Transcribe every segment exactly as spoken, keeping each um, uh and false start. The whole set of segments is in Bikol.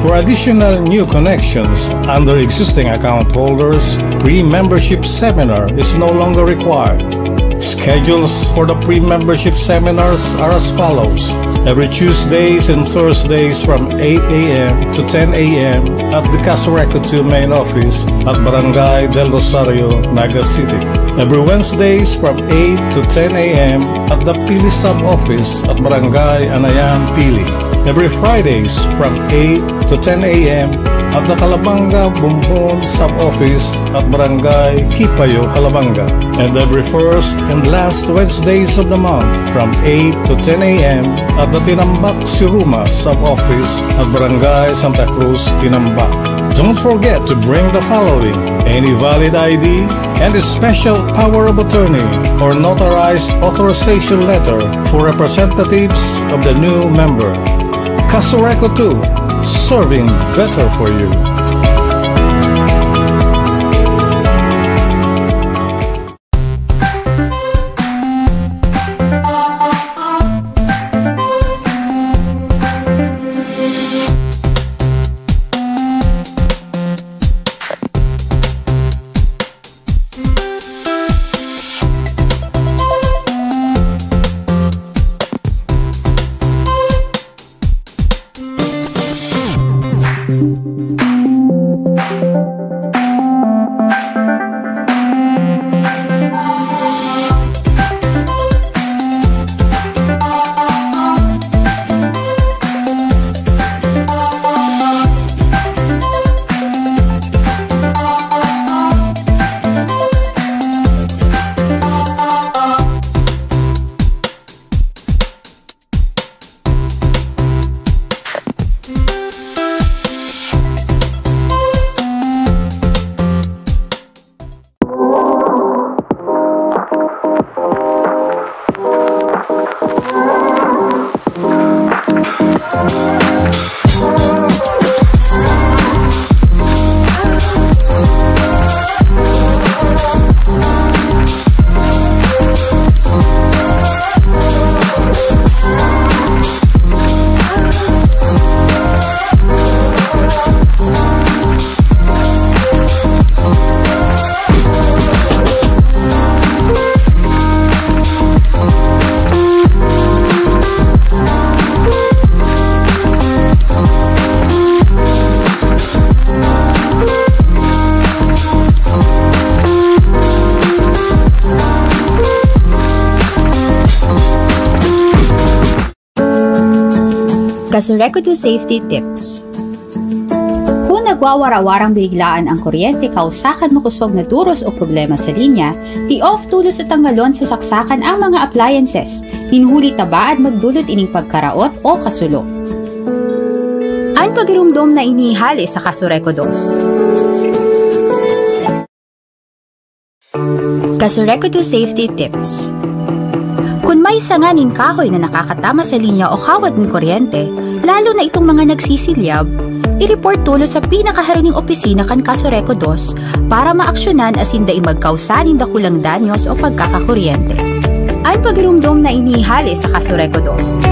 For additional new connections under existing account holders, pre-membership seminar is no longer required. Schedules for the pre-membership seminars are as follows. Every Tuesdays and Thursdays from eight a m to ten a m at the Casureco two main office at Barangay Del Rosario, Naga City. Every Wednesdays from eight to ten a m at the Pili Sub-Office at Barangay Anayan, Pili. Every Fridays from eight to ten a m at the Calabanga Bumbon Sub-Office at Barangay Kipayo, Calabanga. And every first and last Wednesdays of the month from eight to ten a m at the Tinambac Siruma Sub-Office at Barangay Santa Cruz, Tinambac. Don't forget to bring the following: any valid I D and a special power of attorney or notarized authorization letter for representatives of the new member. Casureco two, serving better for you. Casureco two Safety Tips. Kun nagwawara-warang biniglaan an kuryente kausar kan makosog na duros o problema sa linya, i-off tolos o tanggalon sa saksakan ang mga appliances, nin huli ta baad magdulot ining pagkaraot o kasulok. An pagiromdom na ini hale sa Casureco dos. Casureco two Safety Tips. Kun may sanga nin kahoy na nakakatama sa linya o kawad nin kuryente, lalo na itong mga nagsisilyab, i-report tolos sa pinakaharining opisina kan Casureco dos para maaksyonan asin dai magkausa nin dakulang danyos o pagkakakuryente. An pagiromdom na ini hale sa Casureco dos.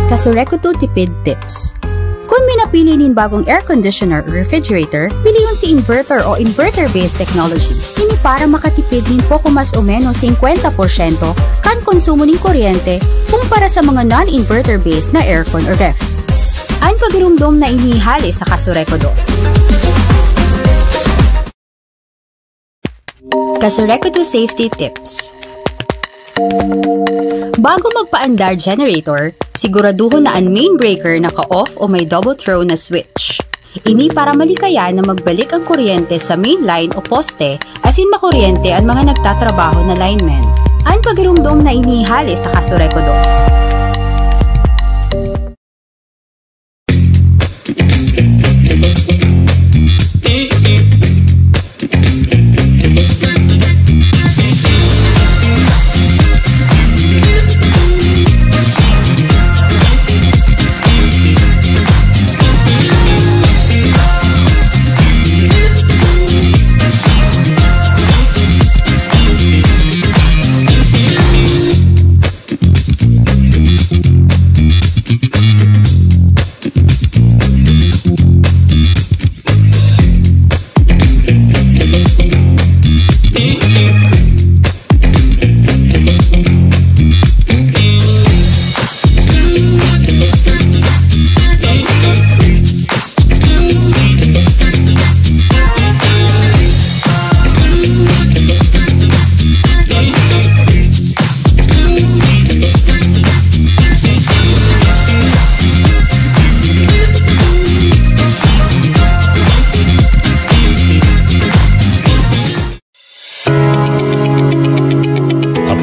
Casureco two Tipid Tips. Kun minapili nin bagong air conditioner o refrigerator, pilion si inverter o inverter-based technology. Ini para makatipid nin poko mas o menos singkwenta porsyento kan konsumo nin kuryente kumpara sa mga non-inverter-based na aircon o ref. An pagiromdom na ini hale sa Casureco dos. Casureco two Safety Tips. Bago magpaandar generator, siguraduhon na an main breaker naka-off o may double throw na switch. Ini para malikayan na magbalik ang kuryente sa main line o poste asin makuryente an mga nagtatrabaho na linemen. An pagirumdom na ini hale sa Casureco dos.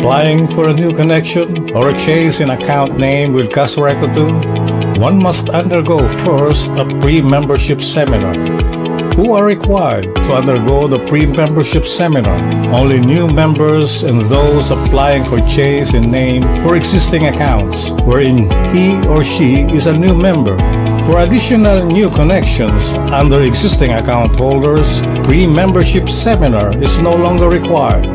Applying for a new connection or a change in account name with Casureco two, one must undergo first a pre-membership seminar. Who are required to undergo the pre-membership seminar? Only new members and those applying for change in name for existing accounts wherein he or she is a new member. For additional new connections under existing account holders, pre-membership seminar is no longer required.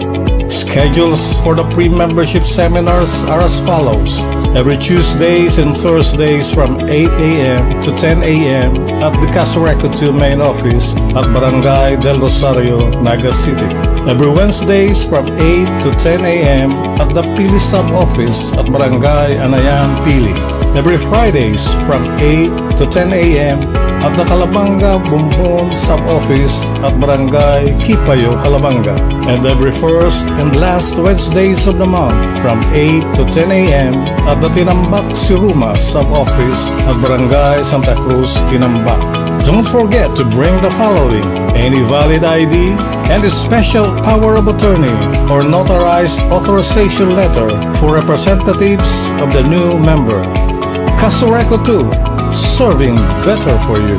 Schedules for the pre-membership seminars are as follows. Every Tuesdays and Thursdays from eight a m to ten a m at the Casureco two main office at Barangay Del Rosario, Naga City. Every Wednesdays from eight to ten a m at the Pili Sub-Office at Barangay Anayan, Pili. Every Fridays from eight to ten a m at the Calabanga Bumbon Sub-Office at Barangay Kipayo, Calabanga. And every first and last Wednesdays of the month from eight to ten a m at the Tinambac Siruma Sub-Office at Barangay Santa Cruz, Tinambac. Don't forget to bring the following: any valid I D and a special power of attorney or notarized authorization letter for representatives of the new member. Casureco two, serving better for you.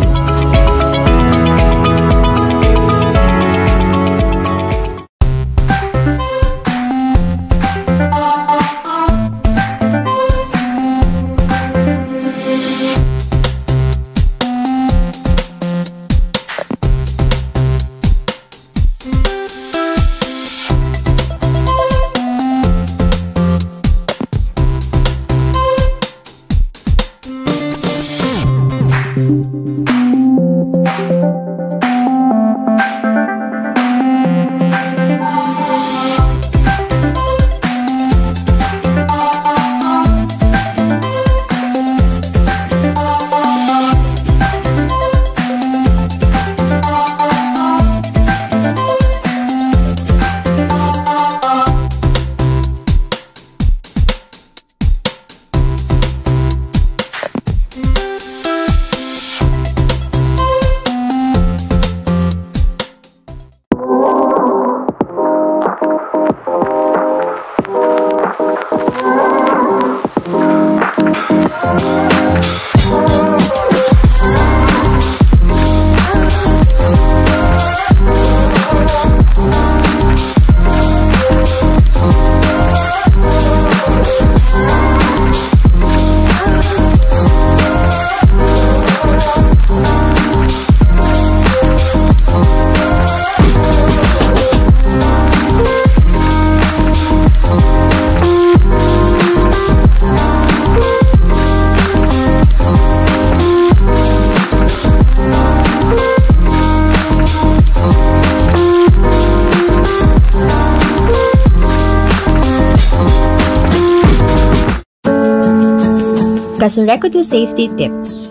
Casureco two Safety Tips.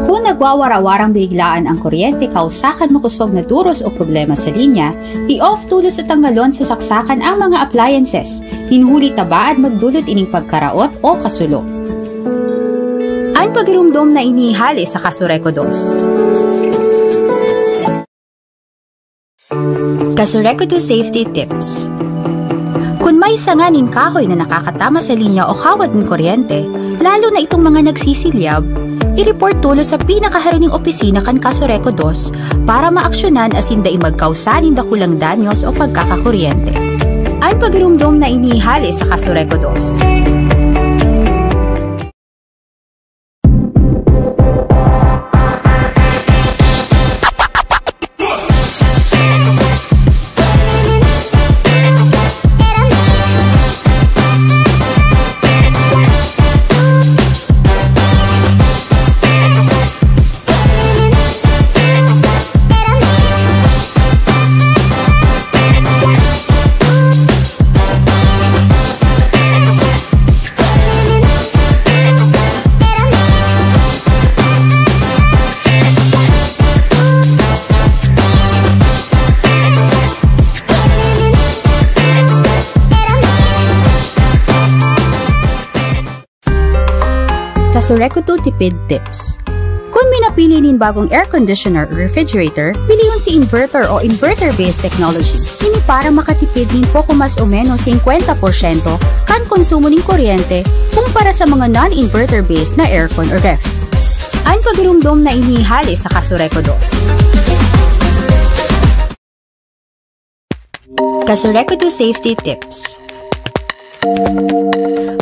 Kun Nagwawara-warang biniglaan ang kuryente kausa kan makosog na duros o problema sa linya, i-off tolos o tanggalon sa saksakan ang mga appliances. Nin huli ta baad magdulot ining pagkaraot o kasulo. An pagirumdom na ini hale sa Casureco dos. Casureco dos Safety Tips. Kun may sanga nin kahoy na nakakatama sa linya o kawad nin kuryente, lalo na itong mga nagsisilyab, i-report tolos sa pinakaharining opisina kan Casureco dos para maaksyonan asin dai magkausa nin dakulang danyos o pagkakakuryente. An pagirumdom na ini hale sa Casureco dos. Casureco two Tipid Tips. Kun minapili nin bagong air conditioner o refrigerator, pilion si inverter o inverter-based technology. Ini para makatipid nin poko mas o menos singkwenta porsyento kan konsumo nin kuryente kumpara sa mga non-inverter-based na aircon o ref. An pagirumdom na ini hale sa Casureco dos. Casureco two Safety Tips.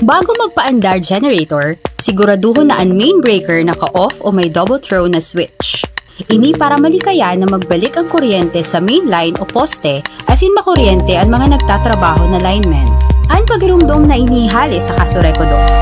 Bago magpaandar generator, siguraduhon na an main breaker naka-off o may double throw na switch. Ini para malikayan na magbalik ang kuryente sa main line o poste asin makuryente an mga nagtatrabaho na linemen. An pagirumdom na ini hale sa Casureco dos.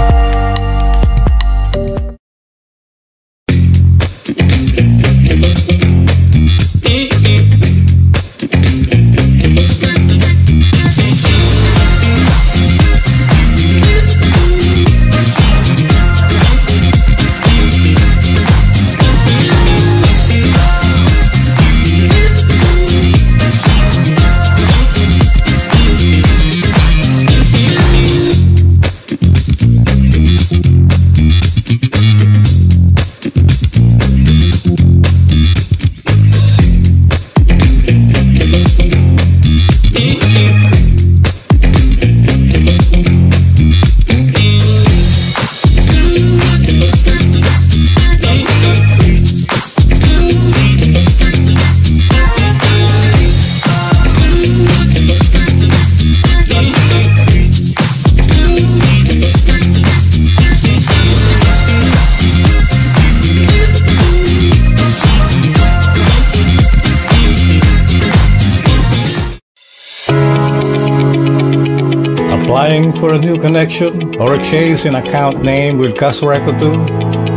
Applying for a new connection or a change in account name with Casureco two,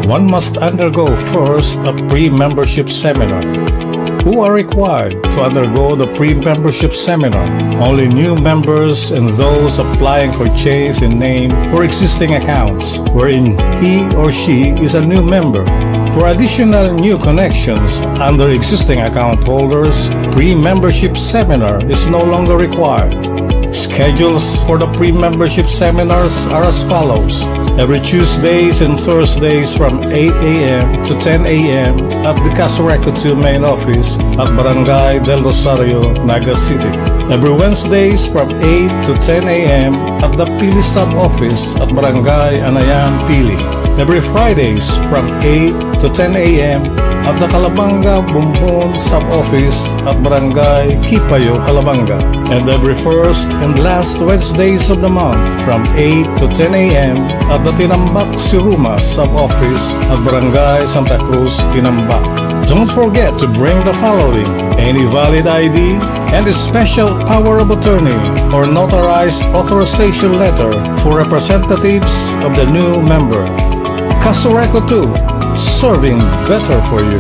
one must undergo first a pre-membership seminar. Who are required to undergo the pre-membership seminar? Only new members and those applying for change in name for existing accounts wherein he or she is a new member. For additional new connections under existing account holders, pre-membership seminar is no longer required. Schedules for the pre-membership seminars are as follows. Every Tuesdays and Thursdays from eight a m to ten a m at the Casureco two main office at Barangay Del Rosario, Naga City. Every Wednesdays from eight to ten a m at the Pili Sub-Office at Barangay Anayan, Pili. Every Fridays from eight to ten a m at the Calabanga Bumbon Sub-Office at Barangay Kipayo, Calabanga. And every first and last Wednesdays of the month from eight to ten a m at the Tinambak Siruma Sub-Office at Barangay Santa Cruz, Tinambak. Don't forget to bring the following: any valid I D and a special power of attorney or notarized authorization letter for representatives of the new member. Casureco two, serving better for you.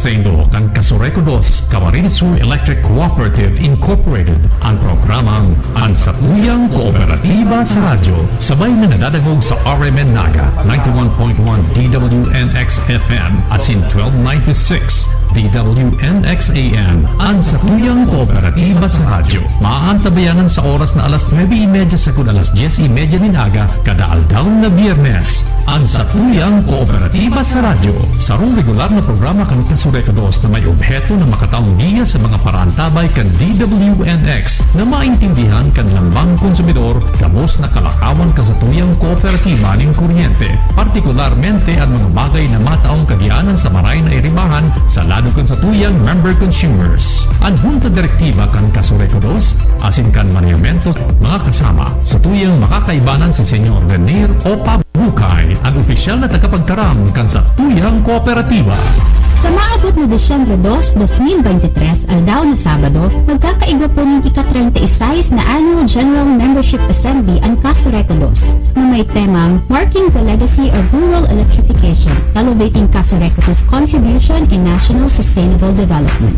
Saindo kan Casureco Dos, Camarines Sur Electric Cooperative Incorporated, ang programang Ang Satuyang Kooperatiba sa Radyo. Sabay na nadadangog sa R M N Naga, ninety-one point one D W N X F M, asin twelve ninety-six D W N X A M, Ang Satuyang Kooperatiba sa Radyo. Maantabayanan sa oras na alas nuebe y media sagkod alas dyes y media nin aga, kada aldaw na Biyernes. Ang Satuyang Kooperatiba sa Radyo, sarong regular na programa kan Casureco Dos na may obheto na makataong giya sa mga paraantabay kan D W N X na maintindihan kan lambang konsumidor gabos na kalakawan kan satuyang kooperatiba nin kuryente, partikularmente an mga bagay na mataong kagianan sa maray na iribahan sa lado kan satuyang member consumers. An Hunta Direktiba kan Casureco Dos asin kan manehamentos, mga kasama, satuyang makakaibanan si Senyor Renier Opa Bukay, an opisyal na tagapagtaram kan satuyang kooperatiba. Sa maabot na Disyembre dos, dos mil bente tres, aldaw na Sabado, magkakaigwa po nin ika-treinta y seis na Annual General Membership Assembly an Casureco Dos, na may temang Marking the Legacy of Rural Electrification, Elevating Casureco Dos' Contribution in National Sustainable Development.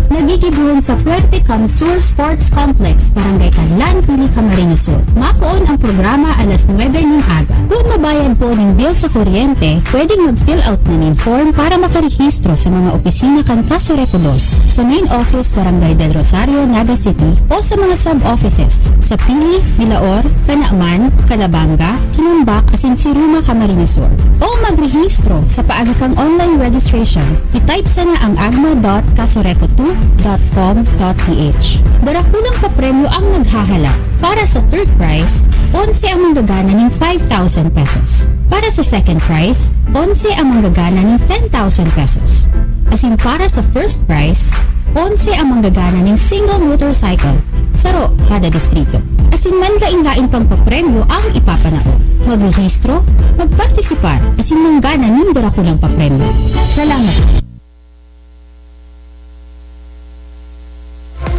Nagigibohon sa Fuerte Camsur Sports Complex, Barangay Canlan, Pili, Camarines Sur. Mapoon ang programa alas nuebe nin aga. Kun mabayad po nin bill sa kuryente, pwedeng mag-fill out na nin form para makarehistro sa mga opisina kan Casureco Dos, sa main office, Barangay Del Rosario, Naga City, o sa mga sub-offices sa Pili, Milaor, Canaman, Calabanga, Tinambak, asin Siruma, Camarines Sur. O magrehistro sa paagi kan online registration. I-type sana ang agma dot casureco two dot com dot ph. Darakulang papremyo ang naghahalat. Para sa third prize, onse ang manggagana nin five thousand pesos. Para sa second prize, onse ang manggagana nin ten thousand pesos. Asin para sa first prize, onse ang manggagana nin single motorcycle, saro kada distrito. Asin manlain-lain pang papremyo ang ipapanao. Magrehistro, magpartisipar, asin manggana nin darakulang papremyo. Salamat!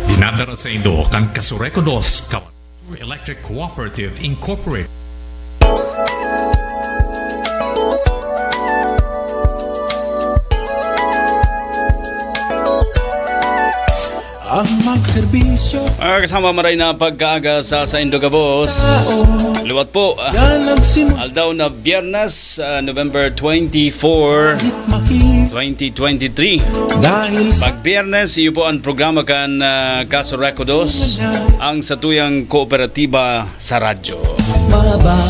Dinadara saindo kan Casureco Dos, Camarines Sur Electric Cooperative Incorporated. Ang magserbisyo. Mga kasama, maray na pagkaaga sa saindo gabos. Liwat po, ah, aldaw na Biyernes, ah, November twenty-four, twenty twenty-three. Dahil sa Pag Biyernes, iyo po ang programa kan, ah, Casureco Dos, ang satuyang kooperatiba sa radyo.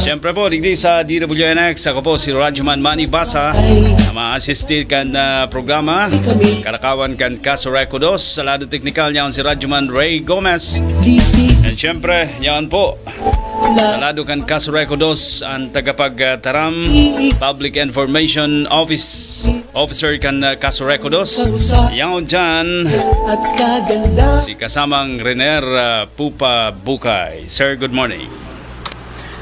Siyempre po, digdi sa D W N X, ako po si Radyoman Manny Basa, na ma-assist kan, ah, programa. Kalakawan kan Casureco Dos, sa lado teknikal niya si Radyoman Ray Gomez. And siyempre, yan po, sa lado kan Casureco Dos, ang tagapagtaram, Public Information Office Officer kan, ah, Casureco Dos. Yan dyan, si kasamang Renier, ah, Pupa Bukay. Sir, good morning.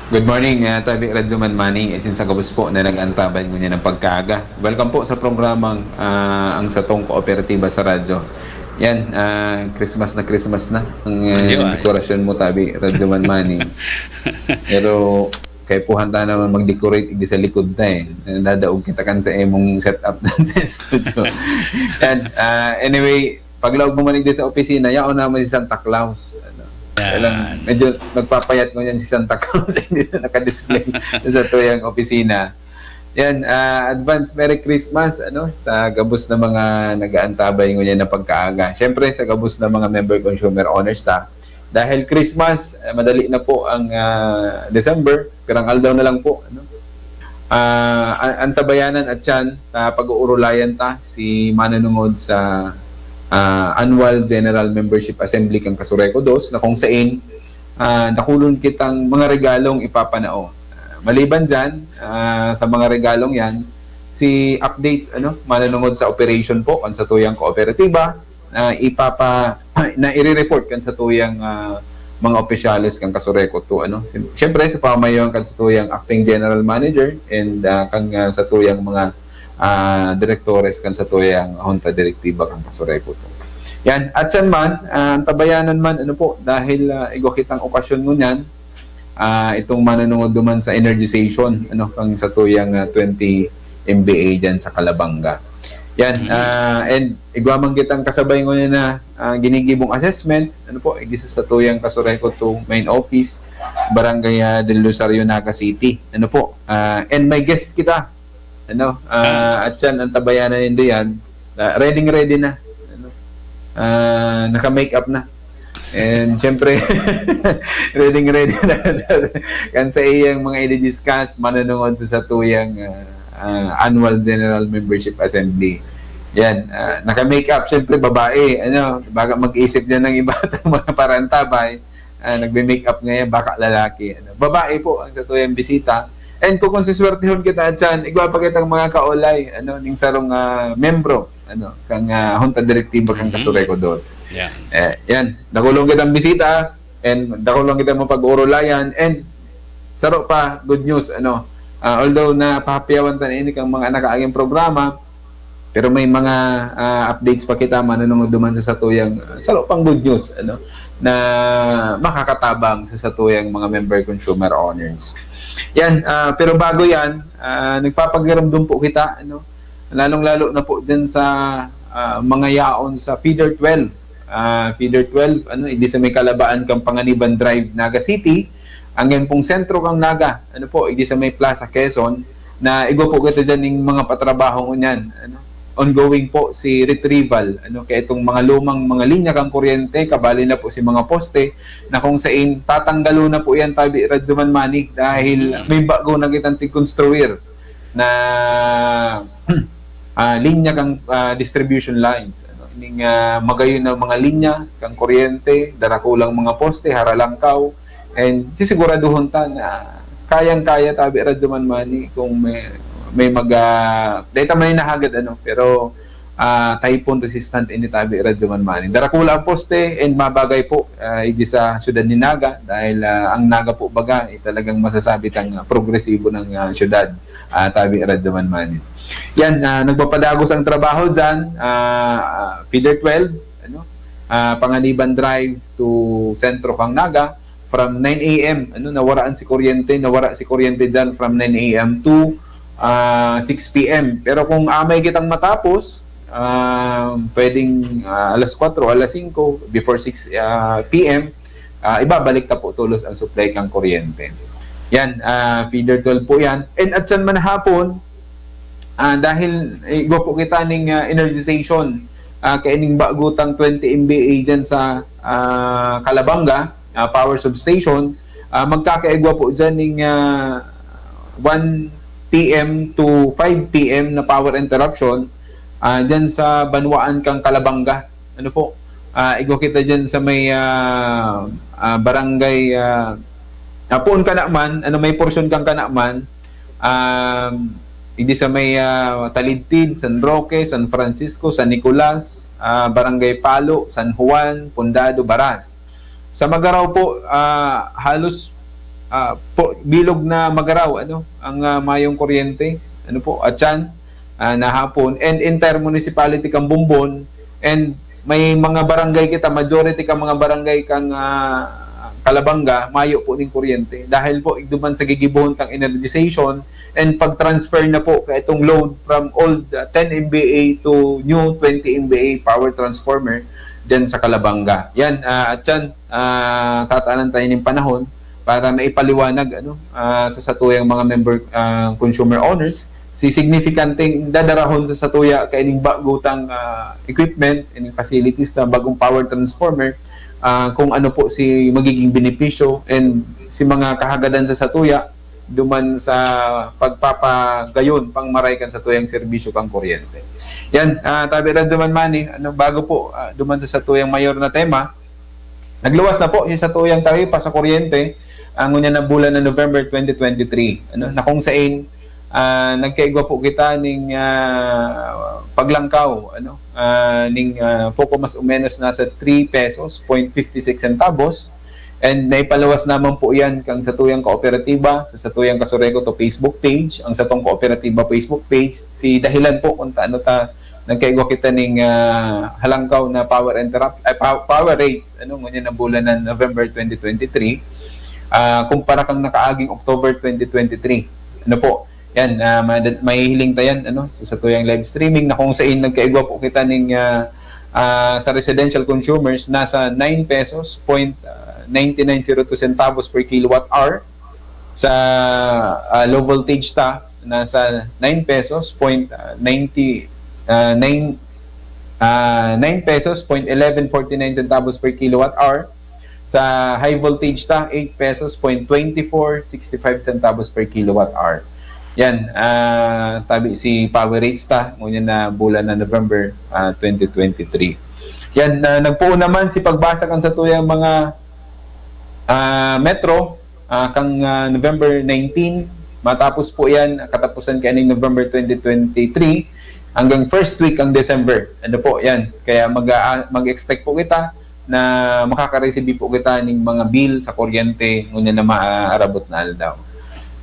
Good morning, ah, tabi Radyoman Manny, asin sa gabos po na nag-antabay ngunyan ng pagkaaga. Welcome po sa programang, ah, Ang Satong Kooperatiba sa Radyo. Yan, ah, Christmas na Christmas na ang, ah, Ayun, ay. dekorasyon mo, tabi Radyoman Manny. Pero kaipuhan ta naman mag-decorate di sa likod ta eh. Nadaog kita kan sa imong setup dan sa studio. Yan, ah, anyway, paglaog mo man di sa opisina, yaon naman si Santa Claus. Ano? Yan. Kailang medyo nagpapayat ngunyan si Santa Claus, hindi na naka-display sa tuyang opisina. Yan, ah, advance Merry Christmas, ano, sa gabos na mga nag-aantabay ngunyan na pagkaaga. Siyempre, sa gabos na mga member consumer owners ta. Dahil Christmas, eh, madali na po ang, ah, December, pirang aldaw na lang po, ano. Ah, an-, antabayanan at yan, ta pag-uurulayan ta si manunungod sa, ah, Annual General Membership Assembly kan Casureco Dos, na kung sain, ah, dakulon kitang mga regalong ipapanao. Ah, maliban dyan, ah, sa mga regalong yan, si updates, ano, manunungod sa operation po, kan sa tuyang kooperatiba, ah, ipapa-, na ire-report kan sa tuyang, ah, mga opisyales kan Casureco to, ano. Sim-, siyempre, sa pamayawan kan sa tuyang Acting General Manager and, ah, kan, ah, sa tuyang mga, ah, direktores kan sa tuyang Junta Direktiba kan Casureco to. Yan. At yan man, ah, antabayanan man, ano po, dahil, ah, igwa kitang okasyon ngunyan, ah, itong manunungod duman sa energization, ano, kan sa tuyang, ah, twenty M V A dyan sa Calabanga. Yan, ah, and igwa man kitang kasabay ngunyan na, ah, ginigibong assessment, ano po, igdi sa satuyang Casureco two main office, Barangay, ah, Del Rosario, Naga City. Ano po, ah, and may guest kita. Ano, ah, at yan, ang tabayanan nindo yan, ah, ready, ready na. Ano, ah, naka-make up na. And syempre, ready, ready na. Kan sa iyang mga i-discuss, manunungod sa satuyang, ah, ah, annual general membership assembly. Yan, ah, naka-make up, syempre babae, ano, baka mag-isip niya ng iba mga parantabay, ah, nagme-make up ngayon, baka lalaki. Ano. Babae po ang satuyang bisita. And kung, kung siswertehon kita dyan, igwa pa kitang mga kaolay, ano, ning sarong, ah, membro, ano, kang, ah, Junta Direktiba kang Mhm. Casureco dos. Yeah. Eh, yan, dakulong kitang bisita, and dakulong kitang mapag-urulayan, and saro pa, good news, ano, ah, although napahapyawan ta na ini kang mga nakaaging programa, pero may mga, ah, updates pa kita, manunungod duman sa satuyang, ah, saro pang good news, ano, na makakatabang sa satuyang mga member consumer owners. Yan, ah, pero bago yan, ah, nagpapagiramdom po kita, ano, lalong-lalo na po dyan sa, ah, mga yaon sa Feeder twelve. Ah, Feeder twelve, ano, hindi sa may kalabaan kang Panganiban Drive, Naga City, ang yan pong sentro kang Naga, ano po, hindi sa may Plaza Quezon, na igwa po kita dyan ng mga patrabaho ngunyan, ano, ongoing po si retrieval, ano, kaya itong mga lumang mga linya kang kuryente, kabali na po si mga poste, na kung sain tatanggalo na po yan, tabi Radyo Manmani, dahil Mm. may bago na kitang tigkonstruir na, ah, linya kang, ah, distribution lines. Ano, ining, ah, magayon na mga linya kang kuryente, darakulang mga poste, haralangkaw, and sisiguraduhon ta na kayang-kaya, tabi Radyo Manmani, kung may, may mag, ah, dahil ta man nahagad, ano, pero, ah, typhoon resistant ini, tabi Radyo Manmani. Darakula ang poste, and mabagay po, ah, idi sa syudad ni Naga, dahil, ah, ang Naga po baga, eh, talagang masasabi tang, ah, progresibo ng, ah, syudad, ah, tabi Radyo Manmani. Yan, ah, nagpapadagos ang trabaho dyan, ah, ah, Feeder twelve, ano, ah, Panganiban Drive to Sentro kang Naga, from nine a.m., ano, nawaraan si kuryente, nawara si kuryente dyan from nine a.m. to, ah, six p.m. Pero kung amay kitang matapos, ah, pwedeng, ah, alas kwatro, alas singko, before six, ah, p.m., ah, ibabalik ta po tolos ang supply kang kuryente. Yan, ah, Feeder twelve po yan. And at yan man hapon, ah, dahil, eh, igwa po kita ning, ah, energization, ah, kaining bagutang twenty M V A dyan sa, ah, Calabanga, ah, power substation, ah, magkakaigwa po dyan ning, ah, one p.m. to five p.m. na power interruption, ah, dyan sa banwaan kang Calabanga. Ano po? Ah, igwa kita dyan sa may, ah, ah, barangay, ah, ah, poon ka naman, ano, may porsyon kang ka naman, um, hindi sa may, ah, Talidtid, San Roque, San Francisco, San Nicolas, ah, Barangay Palo, San Juan, Pondado, Baras. Sa Magaraw po, ah, halos, ah, po, bilog na Magaraw, ano, ang, ah, mayong kuryente, ano po, at yan, ah, nahapon, and intermunicipality kang Bombon, and may mga barangay kita, majority ka mga barangay kang, ah, Calabanga, mayo po ning kuryente. Dahil po, igduman sa gigibohon tang energization and pag-transfer na po ka itong load from old, ah, ten M V A to new twenty M V A power transformer dyan sa Calabanga. Yan, ah, at yan, ah, tataanan tayo ng panahon para maipaliwanag, ano, ah, sa satuyang mga member, ah, consumer owners, si signifikanteng dadarahon sa satuya kaining bagutang, ah, equipment, ining facilities na bagong power transformer, ah, kung ano po si magiging benepisyo and si mga kahagadan sa satuya duman sa pagpapagayon pang maray kan satuyang serbisyo kang kuryente. Yan, ah, tabi ra duman man eh, ano, bago po, ah, duman sa satuyang mayor na tema, nagluwas na po si satuyang taripa sa kuryente, ang ngunyan na bulan na November twenty twenty-three, ano, na kung sain, ah, nagkaigwa po kita ning, ah, paglangkaw, ano, ah, ning, ah, poko mas o menos nasa three pesos point fifty six centavos. And naipaluwas naman po yan kang satuyang kooperatiba, sa satuyang Casureco to Facebook page, ang satong kooperatiba Facebook page, si dahilan po kung taano ta nagkaigwa kita ning, ah, halangkaw na power interrupt, ay, pow-, power rates, ano, ngunyan na bulan na November twenty twenty-three, ah, kumpara kang nakaaging October twenty twenty-three. Ano po? Yan, ah, mad-, mahihiling ta yan, ano, sa satuyang live streaming na kung sain nagkaigwa po kita ning, ah, ah, sa residential consumers, nasa nine pesos point, ah, ninety-nine zero two centavos per kilowatt hour. Sa, ah, low voltage ta, nasa nine pesos point, ah, ninety, ah, nine, ah, nine pesos point eleven forty-nine centavos per kilowatt hour. Sa high voltage ta, eight pesos point twenty-four sixty-five centavos per kilowatt hour. Yan, ah, tabi si power rates ta, ngunyan na bulan na November, ah, twenty twenty-three. Yan, ah, nagpoon naman si pagbasa kan satuyang mga, ah, metro, ah, kang, ah, November nineteen. Matapos po yan, katapusan kaya ning November twenty twenty-three, hanggang first week ang December. Ano po, yan. Kaya mag, ah, mag-expect po kita na makaka-receive po kita ning mga bill sa kuryente ngunyan na maarabot na aldaw.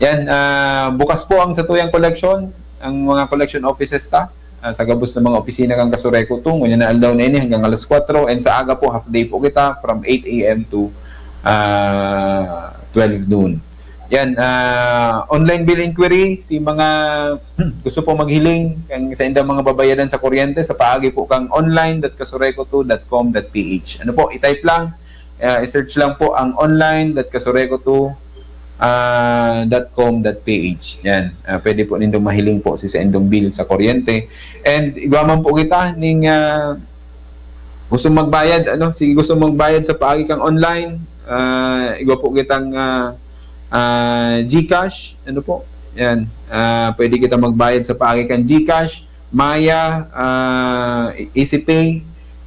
Yan, ah, bukas po ang satuyang collection, ang mga collection offices ta, ah, sa gabos ng mga opisina kan Kasureco two, ngunyan na aldaw na ini hanggang alas kwatro, and sa aga po, half day po kita from eight a m to, ah, twelve noon. Yan, ah, online bill inquiry, si mga gusto po maghiling kan saindang mga babayadan sa kuryente, sa paagi po kang online dot kasureco two dot com dot p h. Ano po, i-type lang, ah, i-search lang po ang online dot kasureco two, ah, dot com dot p h. Yan, ah, pwede po nindong mahiling po si saindong bill sa kuryente. And igwa man po kita ning, ah, gusto magbayad, ano, sige, gusto magbayad sa paagi kang online, ah, igwa po kitang, ah, ah, GCash, ano po? Yan, ah, pwede kita magbayad sa paagi kang GCash, Maya, ah, EasyPay,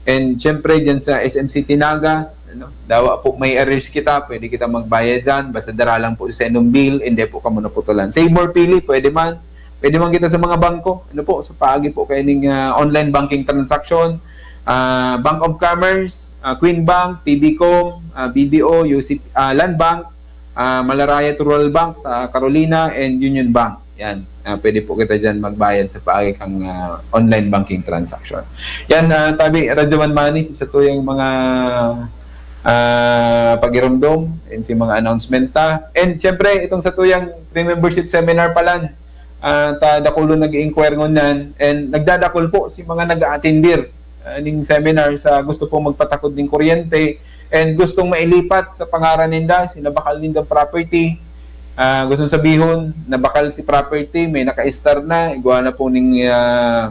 and syempre dyan sa S M City Naga, ano, dawa po may arrears kita, pwede kita magbayad dyan, basta dara lang po sa inyong bill, hindi po kamo naputulan. Save More Pili, pwede man, pwede man kita sa mga bangko, ano po, sa paagi po kaining, ah, online banking transaction, ah, Bank of Commerce, ah, Queen Bank, P B Com, ah, B D O, U C, ah, Land Bank, ah, Malaray Rural Bank sa Carolina, and Union Bank. Yan. Ah, pwede po kita dyan magbayad sa paagi kang, ah, online banking transaction. Yan, ah, tabi, Radyo Man Money, sa tuyang mga, ah, pag-iromdom, and si mga announcement ta. And syempre, itong sa tuyang free membership seminar pala, ah, ta dakulon nag-i-inquire ngunyan, and nagdadakol po si mga nag-a-attendir, ah, ning seminar sa gusto pong magpatakod ning kuryente and gustong mailipat sa pangaran ninda, si nabakal nindang property. Ah, gustong sabihon, nabakal si property, may naka-star na, igwa na po ning, ah,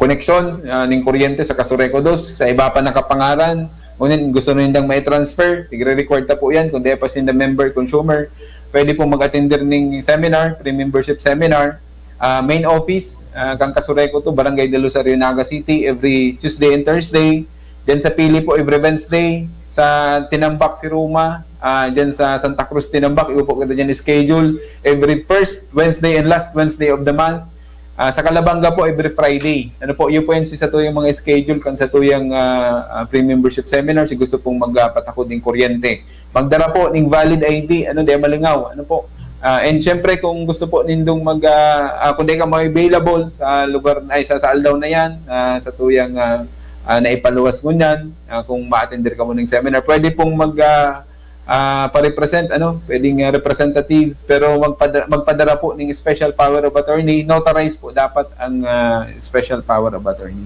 koneksyon, ah, ning kuryente sa Kasureco dos, sa iba pa nakapangaran, ngunyan gusto nindang mai-transfer, tigre-record ta po yan, kung di pa sinda member, consumer, pwede po mag-attendir ning seminar, free membership seminar, ah, main office, ah, kan Kasureco two, Barangay del Rosario, Naga City, every Tuesday and Thursday. Diyan sa Pili po, every Wednesday. Sa Tinambac, si Roma, ah, diyan sa Santa Cruz, Tinambac, iba po kita diyan schedule. Every first Wednesday and last Wednesday of the month. Ah, sa Calabanga po, every Friday. Ano po, yun po yun si sa tuyang mga schedule kan sa tuyang, ah, ah, free membership seminar, si gusto pong magpatakod ng kuryente. Magdara po ning valid I D, ano, di malingaw, ano po. Ah, and syempre, kung gusto po nindong mag, ah, ah, kung di ka may available sa lugar, ay, sa, sa aldaw na yan, ah, sa tuyang, ah, ah, naipaluwas ngunyan, ah, kung ma-attender ka mo ng seminar, pwede pong mag, ah, ah, pa-represent, ano, pwedeng, ah, representative, pero magpada-, magpadara po ng special power of attorney, notarize po dapat ang, ah, special power of attorney.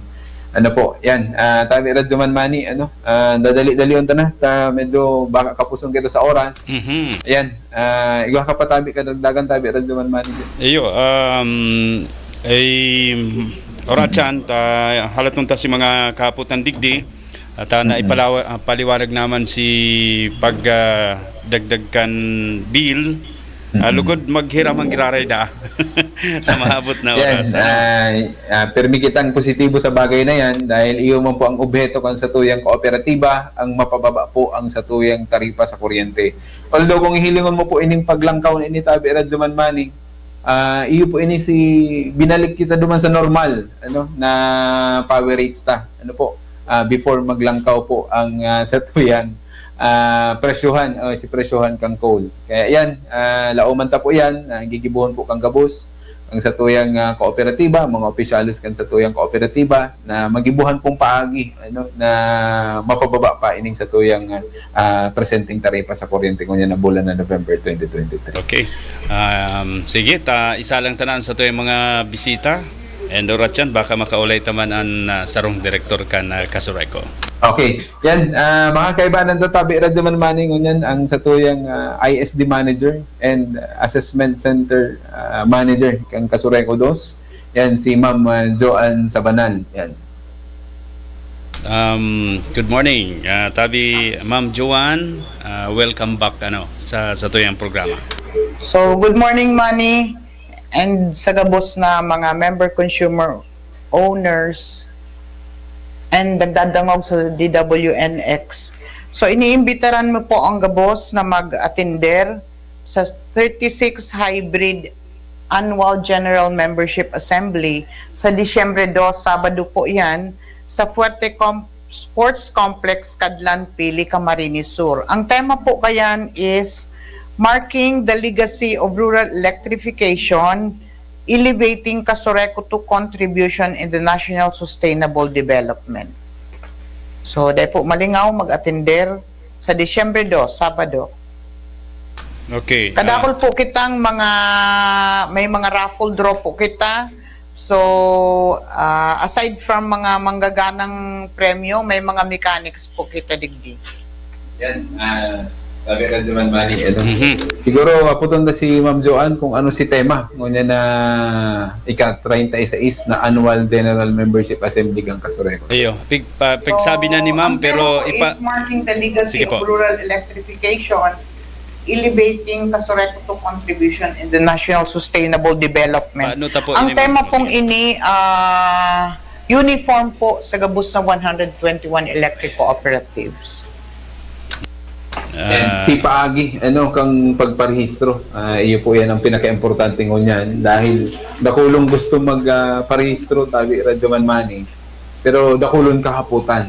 Ano po, yan, ah, tabi Radyo Man Money, ano, ah, dadali-dalion ta na, ta medyo baka kapusong kita sa oras. Mhm. Ayan, ah, igwa ka pa tabi, kadagdagan tabi, Radyo Man Money. Iyo, um, ay, oratsan, ta, halaton ta si mga kaputan digdi, at ah, naipalawa-, ah, paliwanag naman si pag, ah, dagdag kan bill. Ah, Mhm. Lugod maghiram ang giraray da sa maabot na Yan, oras. Ano? ah, ah, permi kitang positibo sa bagay na yan dahil iyo man po ang obheto kan satuyang kooperatiba, ang mapababa po ang satuyang taripa sa kuryente. Although kung hihilingon mo po ining paglangkaw na ini, tabi Radyo Man Money, ah, iyo po ini si binalik kita duman sa normal, ano, na power rates ta. Ano po? Ah, before maglangkaw po ang, ah, satuyang, ah, presyohan, o si presyohan kang coal. Kaya yan, ah, laoman ta po yan, ah, gigibohon po kang gabos. ang satuyang, ah, kooperatiba, mga opisyales kan satuyang kooperatiba na magibuhan pong paagi, ano, na mapababa pa ining satuyang, ah, ah, presenteng taripa sa kuryente ngunyan na bulan na November twenty twenty-three. Okay. Um, sige, ta, isa lang tanan sa tuyang mga bisita. And oratyan, baka makaulay taman an, ah, sarong direktor kan, ah, Casureco. Okay. Yan, ah, mga kaibanan, tatabi Radyo Man Money, ngunyan ang satuyang, ah, I S D manager and assessment center, ah, manager kan Casureco dos. Yan, si Ma'am, ah, Joanne Sabanal. Yan. Um, good morning. Ah, tabi, Ma'am Joanne, ah, welcome back, ano, sa, sa tuyang programa. So, good morning, Manny, and sa gabos na mga member consumer owners and nagdadangog sa D W N X. So, iniimbitaran mo po ang gabos na mag-atender sa thirty-six hybrid Annual General Membership Assembly sa Disyembre dos, Sabado po yan, sa Fuerte Com-, Sports Complex, Cadlan, Pili, Camarines Sur. Ang tema po kayan is Marking the Legacy of Rural Electrification, Elevating Casureco to Contribution in the National Sustainable Development. So, dai po malingaw mag-atender sa Disyembre dos, Sabado. Okay, Kadakol ah, po kitang mga, may mga raffle draw po kita. So, ah, aside from mga manggaganang premyo, may mga mechanics po kita digdi. Yan, ah, sabi ka naman, Manny, ano? Mhm. Siguro, aputon na si Ma'am Joanne kung ano si tema. Ngunyan na ika-treinta y seis na Annual General Membership Assembly kan Casureco. Iyo, pig-, pa-, pigsabi na ni Ma'am, ang pero tema po ipa-, is Marking the Legacy Sige po. of Rural Electrification, Elevating Casureco to Contribution in the National Sustainable Development. Paano ta po Ang ini tema pong ini, ah, uniform po sa gabos na one hundred twenty-one electric cooperatives. Ah, Si paagi, ano, kang pagparehistro. Ah, iyo po yan ang pinaka-importante ngunyan dahil dakulong gusto mag, ah, parehistro, tabi Radyo Man Money, pero dakulon kahapotan.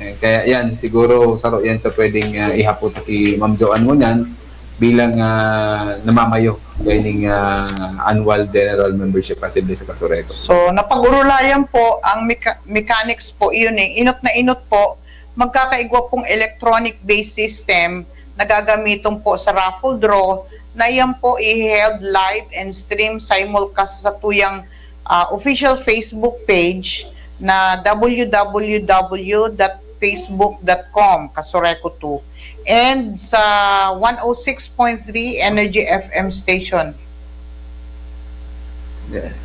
Eh, kaya yan, siguro saro yan sa pwedeng, ah, ihapot ki Ma'am Joanne ngunyan bilang, ah, namamayo kaining, ah, Annual General Membership Assembly sa Casureco. So, napag-urulayan po ang mecha-, mechanics po, iyon eh. Inot na inot po, magkakaigwa pong electronic-based system na gagamiton po sa raffle draw na iyan po i-held live and stream simulcast sa tuyang, ah, official Facebook page na w w w dot facebook dot com, Casureco two, and sa one oh six point three Energy F M station. Yeah.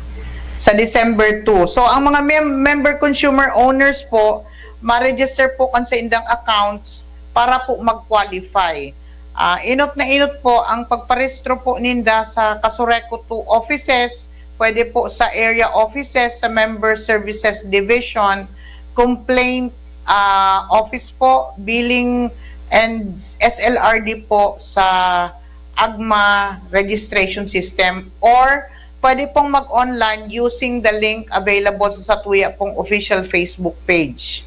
Sa December two. So, ang mga mem-, member consumer owners po, ma-register po kan sa indang accounts para po mag-qualify. Ah, inot na inot po ang pagparehistro po ninda sa Casureco two offices, pwede po sa area offices, sa Member Services Division, complaint, ah, office po, billing, and S L R D po sa AGMA registration system, or pwede pong mag-online using the link available sa satuya pong official Facebook page.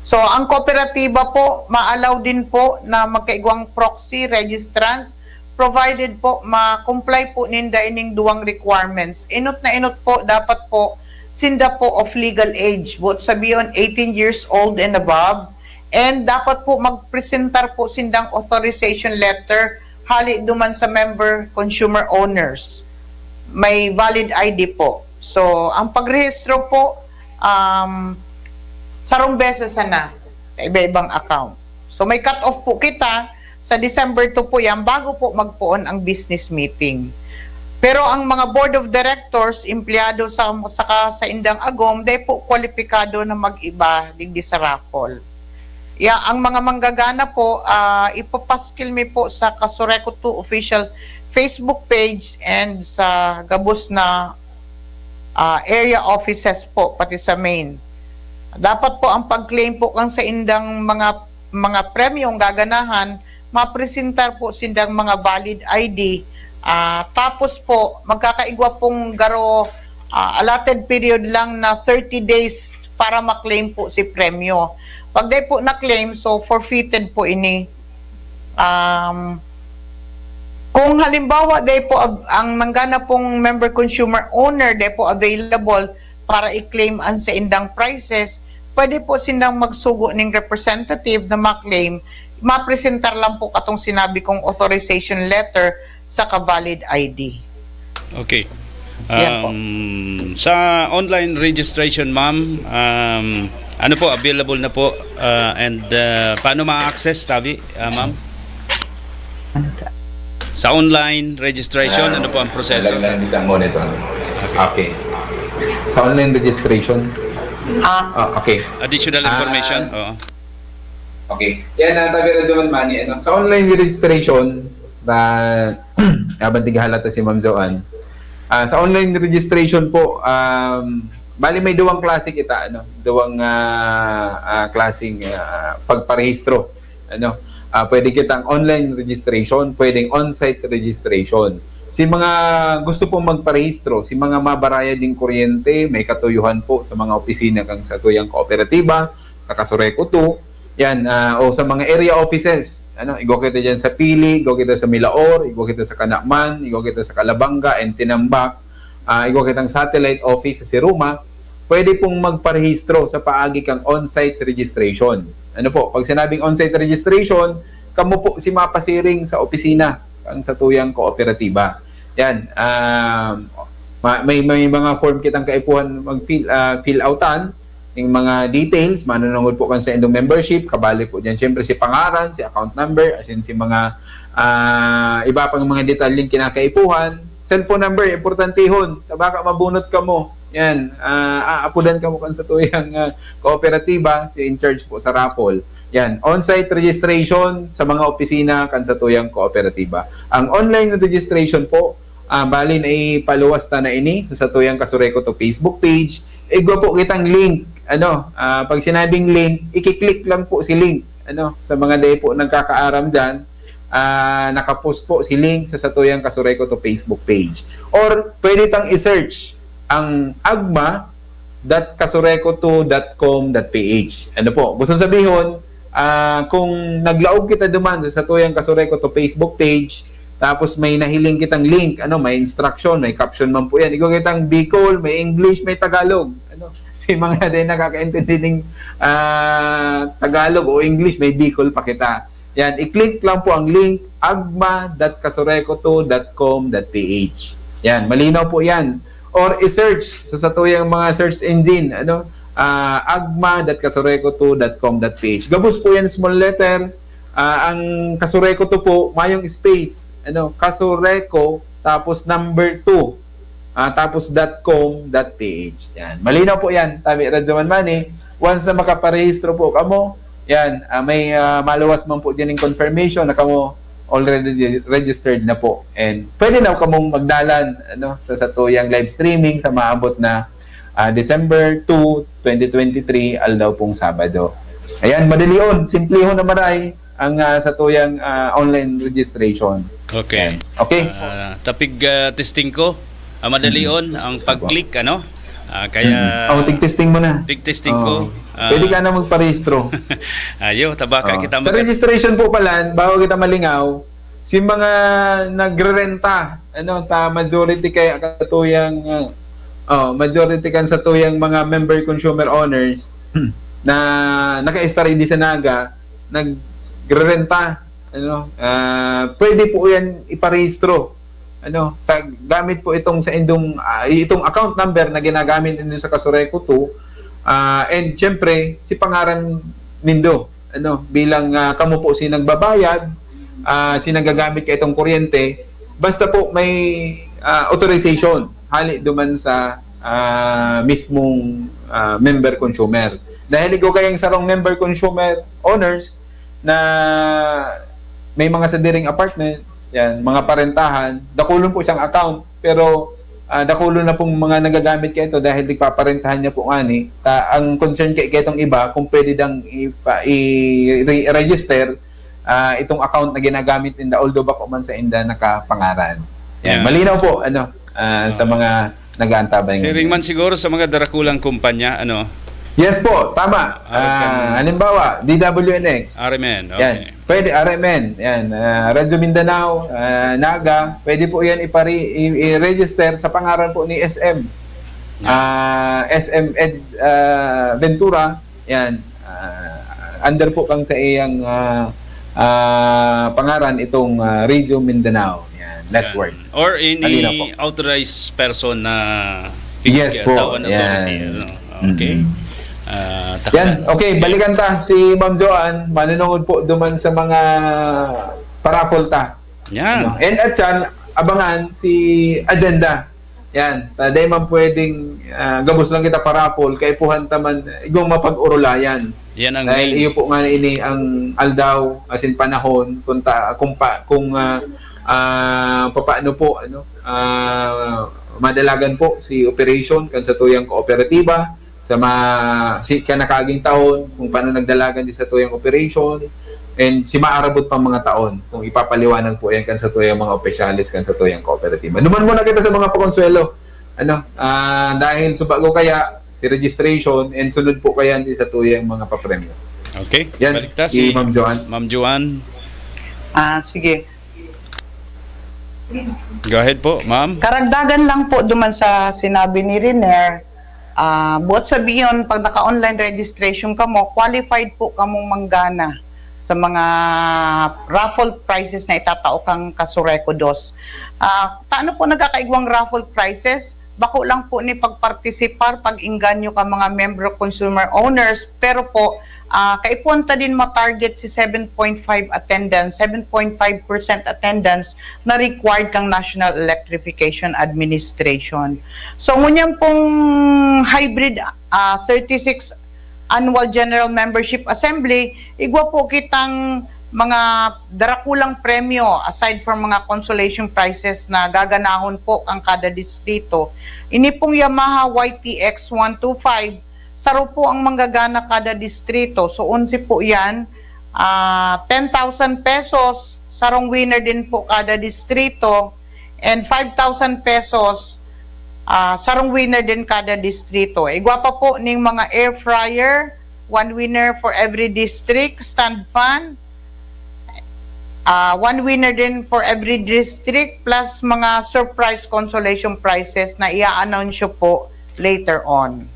So, ang kooperatiba po, ma-allow din po na magkaigwang proxy registrants, provided po ma-comply po ninda ining duwang requirements. Inot na inot po, dapat po, sinda po of legal age. Buot sabihon, eighteen years old and above. And dapat po magpresentar po sindang authorization letter hali duman sa member consumer owners. May valid I D po. So, ang pagrehistro po, um, sarong beses sana sa iba-ibang account. So, may cut-off po kita sa December two po yan, bago po magpoon ang business meeting. Pero ang mga board of directors, empleyado sa, saka sa indang agom, dai po kwalipikado na mag-iba digdi sa raffle. Ya, ang mga manggagana po, ah, ipapaskil mi po sa Casureco two official Facebook page and sa gabos na, ah, area offices po, pati sa main. Dapat po ang pag-claim po kan sa indang mga, mga premyong gaganahan, mapresentar po sindang mga valid I D. Ah, tapos po, magkakaigwa pong garo, ah, allotted period lang na thirty days para ma-claim po si premyo. Pag di po na-claim, so forfeited po ini. Um, Kung halimbawa, dai po ab-, ang nanggana pong member consumer owner, dai po available para i-claim ang saindang prices, pwede po sindang magsugo ning representative na ma-claim, mapresentar lang po katong sinabi kong authorization letter sa ka-valid I D. Okay. Yan po. Um, sa online registration, ma'am, um, ano po, available na po? Uh, and uh, paano ma-access, tabi, uh, ma'am? Ano ka? Sa online registration, ano po ang proseso? Lagyan kita monitor. Okay. Sa online registration. Ah, Ah, okay. Additional information? Ah, Oo. Okay. Yan ang tabi na Joan Mani. Ano? Sa online registration, na habang tighalata si Ma'am Joan, ah, sa online registration po, um, bali may duwang klase kita, ano, duwang ah, ah, klaseng ah, pagparehistro. Ano, ah, pwede kitang online registration, pwedeng on-site registration. Si mga gusto pong magparehistro, si mga mabaraya ding kuryente, may katuyuhan po sa mga opisina kan satuyang kooperatiba, sa Kasureco two, yan, ah, o sa mga area offices. Ano, igwa kita dyan sa Pili, igwa kita sa Milaor, igwa kita sa Canaman, igwa kita sa Calabanga and Tinambac, ah, igwa kitang satellite office sa Siruma, pwede pong magparehistro sa paagi kang on-site registration. Ano po, pag sinabing on-site registration, kamo po si mapasiring sa opisina kan satuyang kooperatiba. Yan, ah, ma- may may mga form kitang kaipuhan mag-fill ah, fill outan, yung mga details, manunungod po kan sa indong membership, kabali po dyan, siyempre si pangaran, si account number, as in si mga ah, iba pang mga detalyeng kinakaipuhan. Cellphone number, importantehon. Ta baka mabunot kamo. Yan, ah, aapodan kamo kan satuyang ah, kooperatiba, si in charge po sa raffle. Yan, on-site registration sa mga opisina kan satuyang kooperatiba. Ang online registration po, ah, bali na ipaluwas ta na ini sa satuyang Kasureco to Facebook page. Igwa po kitang link. Ano, ah, pag sinabing link, iki-click lang po si link. Ano, sa mga dai po nagkakaaram dyan, ah, nakapost po si link sa satuyang Kasureco to Facebook page. Or pwede tang i-search ang agma dot kasureco two dot com dot ph. Ano po? Gusto sabihon, ah, kung naglaog kita duman sa satuyang Kasureco to Facebook page, tapos may nahiling kitang link, ano, may instruction, may caption man po yan. Igwa kitang Bicol, may English, may Tagalog. Ano, si mga din nakakaintindi ng ah, Tagalog o English, may Bicol pa kita. Yan, i-click lang po ang link, agma dot kasureco two dot com dot ph. Yan, malinaw po yan. Or i-search sa satuyang mga search engine, ano, ah, agma dot kasureco two dot com dot ph. Gabos po yan, small letter. Ah, ang Kasureco to po, mayong space, ano, Kasureco, tapos number two, ah, tapos .com.ph. Yan. Malinaw po yan, tabi Radyo Manmani. Once na makaparehistro po kamo, yan, ah, may ah, maluwas man po dyan yung confirmation na kamo already registered na po. And pwede na kamong magdalan, ano, sa satuyang live streaming sa maabot na ah, December two, twenty twenty-three, aldaw pong Sabado. Ayan, madalion, simplihon na maray ang ah, satuyang ah, online registration. Okay. Okay? Ah, tapig ah, testing ko. Ah, madalion ang pag-click, ano? Ah, kaya Oh, tig-testing mo na. Tig-testing ko. Oh. Ah, Pwede ka na magparehistro. Ayo, tabaka Oh. kita Sa mag- registration po pala, bago kita malingaw, si mga nagrerenta, ano, ta majority kay katuyang ah, oh, majority kan satuyang mga member consumer owners na naka-estar idi sa Naga, nagrerenta, ano, ah, pwede po 'yan iparehistro, ano, sa gamit po itong sa indong ah, itong account number na ginagamit nindo sa Kasureco two, ah, and syempre si pangaran nindo, ano, bilang ah, kamo po si nagbabayad, ah, si nagagamit ka itong kuryente, basta po may ah, authorization hali duman sa ah, mismong ah, member consumer. Dahil ikaw kayang sarong member consumer owners na may mga sadiring apartments, yan, mga parentahan, dakulon po siyang account, pero ah, dakulon na pong mga nagagamit kaito dahil nagpaparentahan niya po ngani. Ta, ang concern kay kaitong iba, kung pwede dang ipa, i-re-, register ah, itong account na ginagamit ninda, although bako man sa inda nakapangaran. Yan. Yeah. Malinaw po, ano, ah, sa mga nag-aantabay Siring ngayon. Man siguro sa mga darakulang kumpanya, ano? Yes po, tama. Ah, Ah, halimbawa, D W N X. Arimen, Yan. Okay. Pwede, R M N, yan, ah, Radyo Mindanao, ah, Naga, pwede po yan ipari-, i-, i-register sa pangaran po ni S M. Ah, S M Ed, ah, Ventura, yan. Ah, under po kang sa iyang, ah, ah, pangaran itong, ah, Radio Mindanao, yan, network. Yan. Or any Halina po. authorized person na Yes po, Pinagkiatawan Authority, yan. ano? Okay. Mm-mm. Ah, Yan, takalan. okay, Yan. balikan ta si Ma'am Joanne, manunungod po duman sa mga paraffle ta. Yan. Ano? And at yan, abangan si agenda. Yan, ta, dahil man pwedeng, ah, gabos lang kita paraffle, kaipuhan ta man, igwang mapag-orolayan. Yan ang Dahil main. iyo po nga ini ang aldaw, as in panahon, kung, ta, kung, pa, kung ah, ah, papaano po, ano, ah, madalagan po si operation kan sa tuyang kooperatiba, sa ma-, si, kanakaging taon, kung paano nagdalagan di sa tuyang operation, and si maarabot pang mga taon, kung ipapaliwanag po yan kan sa tuyang mga opisyalis, kan sa tuyang kooperatiba. Duman muna kita sa mga pakonsuelo. Ano, ah, dahil sa bago kaya, si registration, and sunod po kaya di sa tuyang mga papremyo. Okay, Yan, balik ta si si Ma'am Joanne. Ma'am Joanne. Ah, sige. Go ahead po, ma'am. Karagdagan lang po duman sa sinabi ni Riner, ah, buot sabihin, pag naka-online registration kamo, qualified po kamong manggana sa mga raffle prizes na itatao kang Kasureco dos. Ah, taano po nagkakaigwang raffle prizes? Bako lang po ni pagpartisipar, pag-inganyo ka mga member consumer owners, pero po, ah, kaipuhan ta din ma-target si seven point five attendance, seven point five percent attendance na required kang National Electrification Administration. So, ngunyan pong hybrid, ah, thirty-six Annual General Membership Assembly, igwa po kitang mga darakulang premyo aside from mga consolation prizes na gaganahon po ang kada distrito. Ini pong Yamaha Y T X one two five, saro po ang manggagana kada distrito. So, onse po yan. Ah, ten thousand pesos, sarong winner din po kada distrito. And five thousand pesos, ah, sarong winner din kada distrito. Igwa pa po ning mga air fryer, one winner for every district, stand fan, ah, one winner din for every district, plus mga surprise consolation prizes na i-a-announce po later on.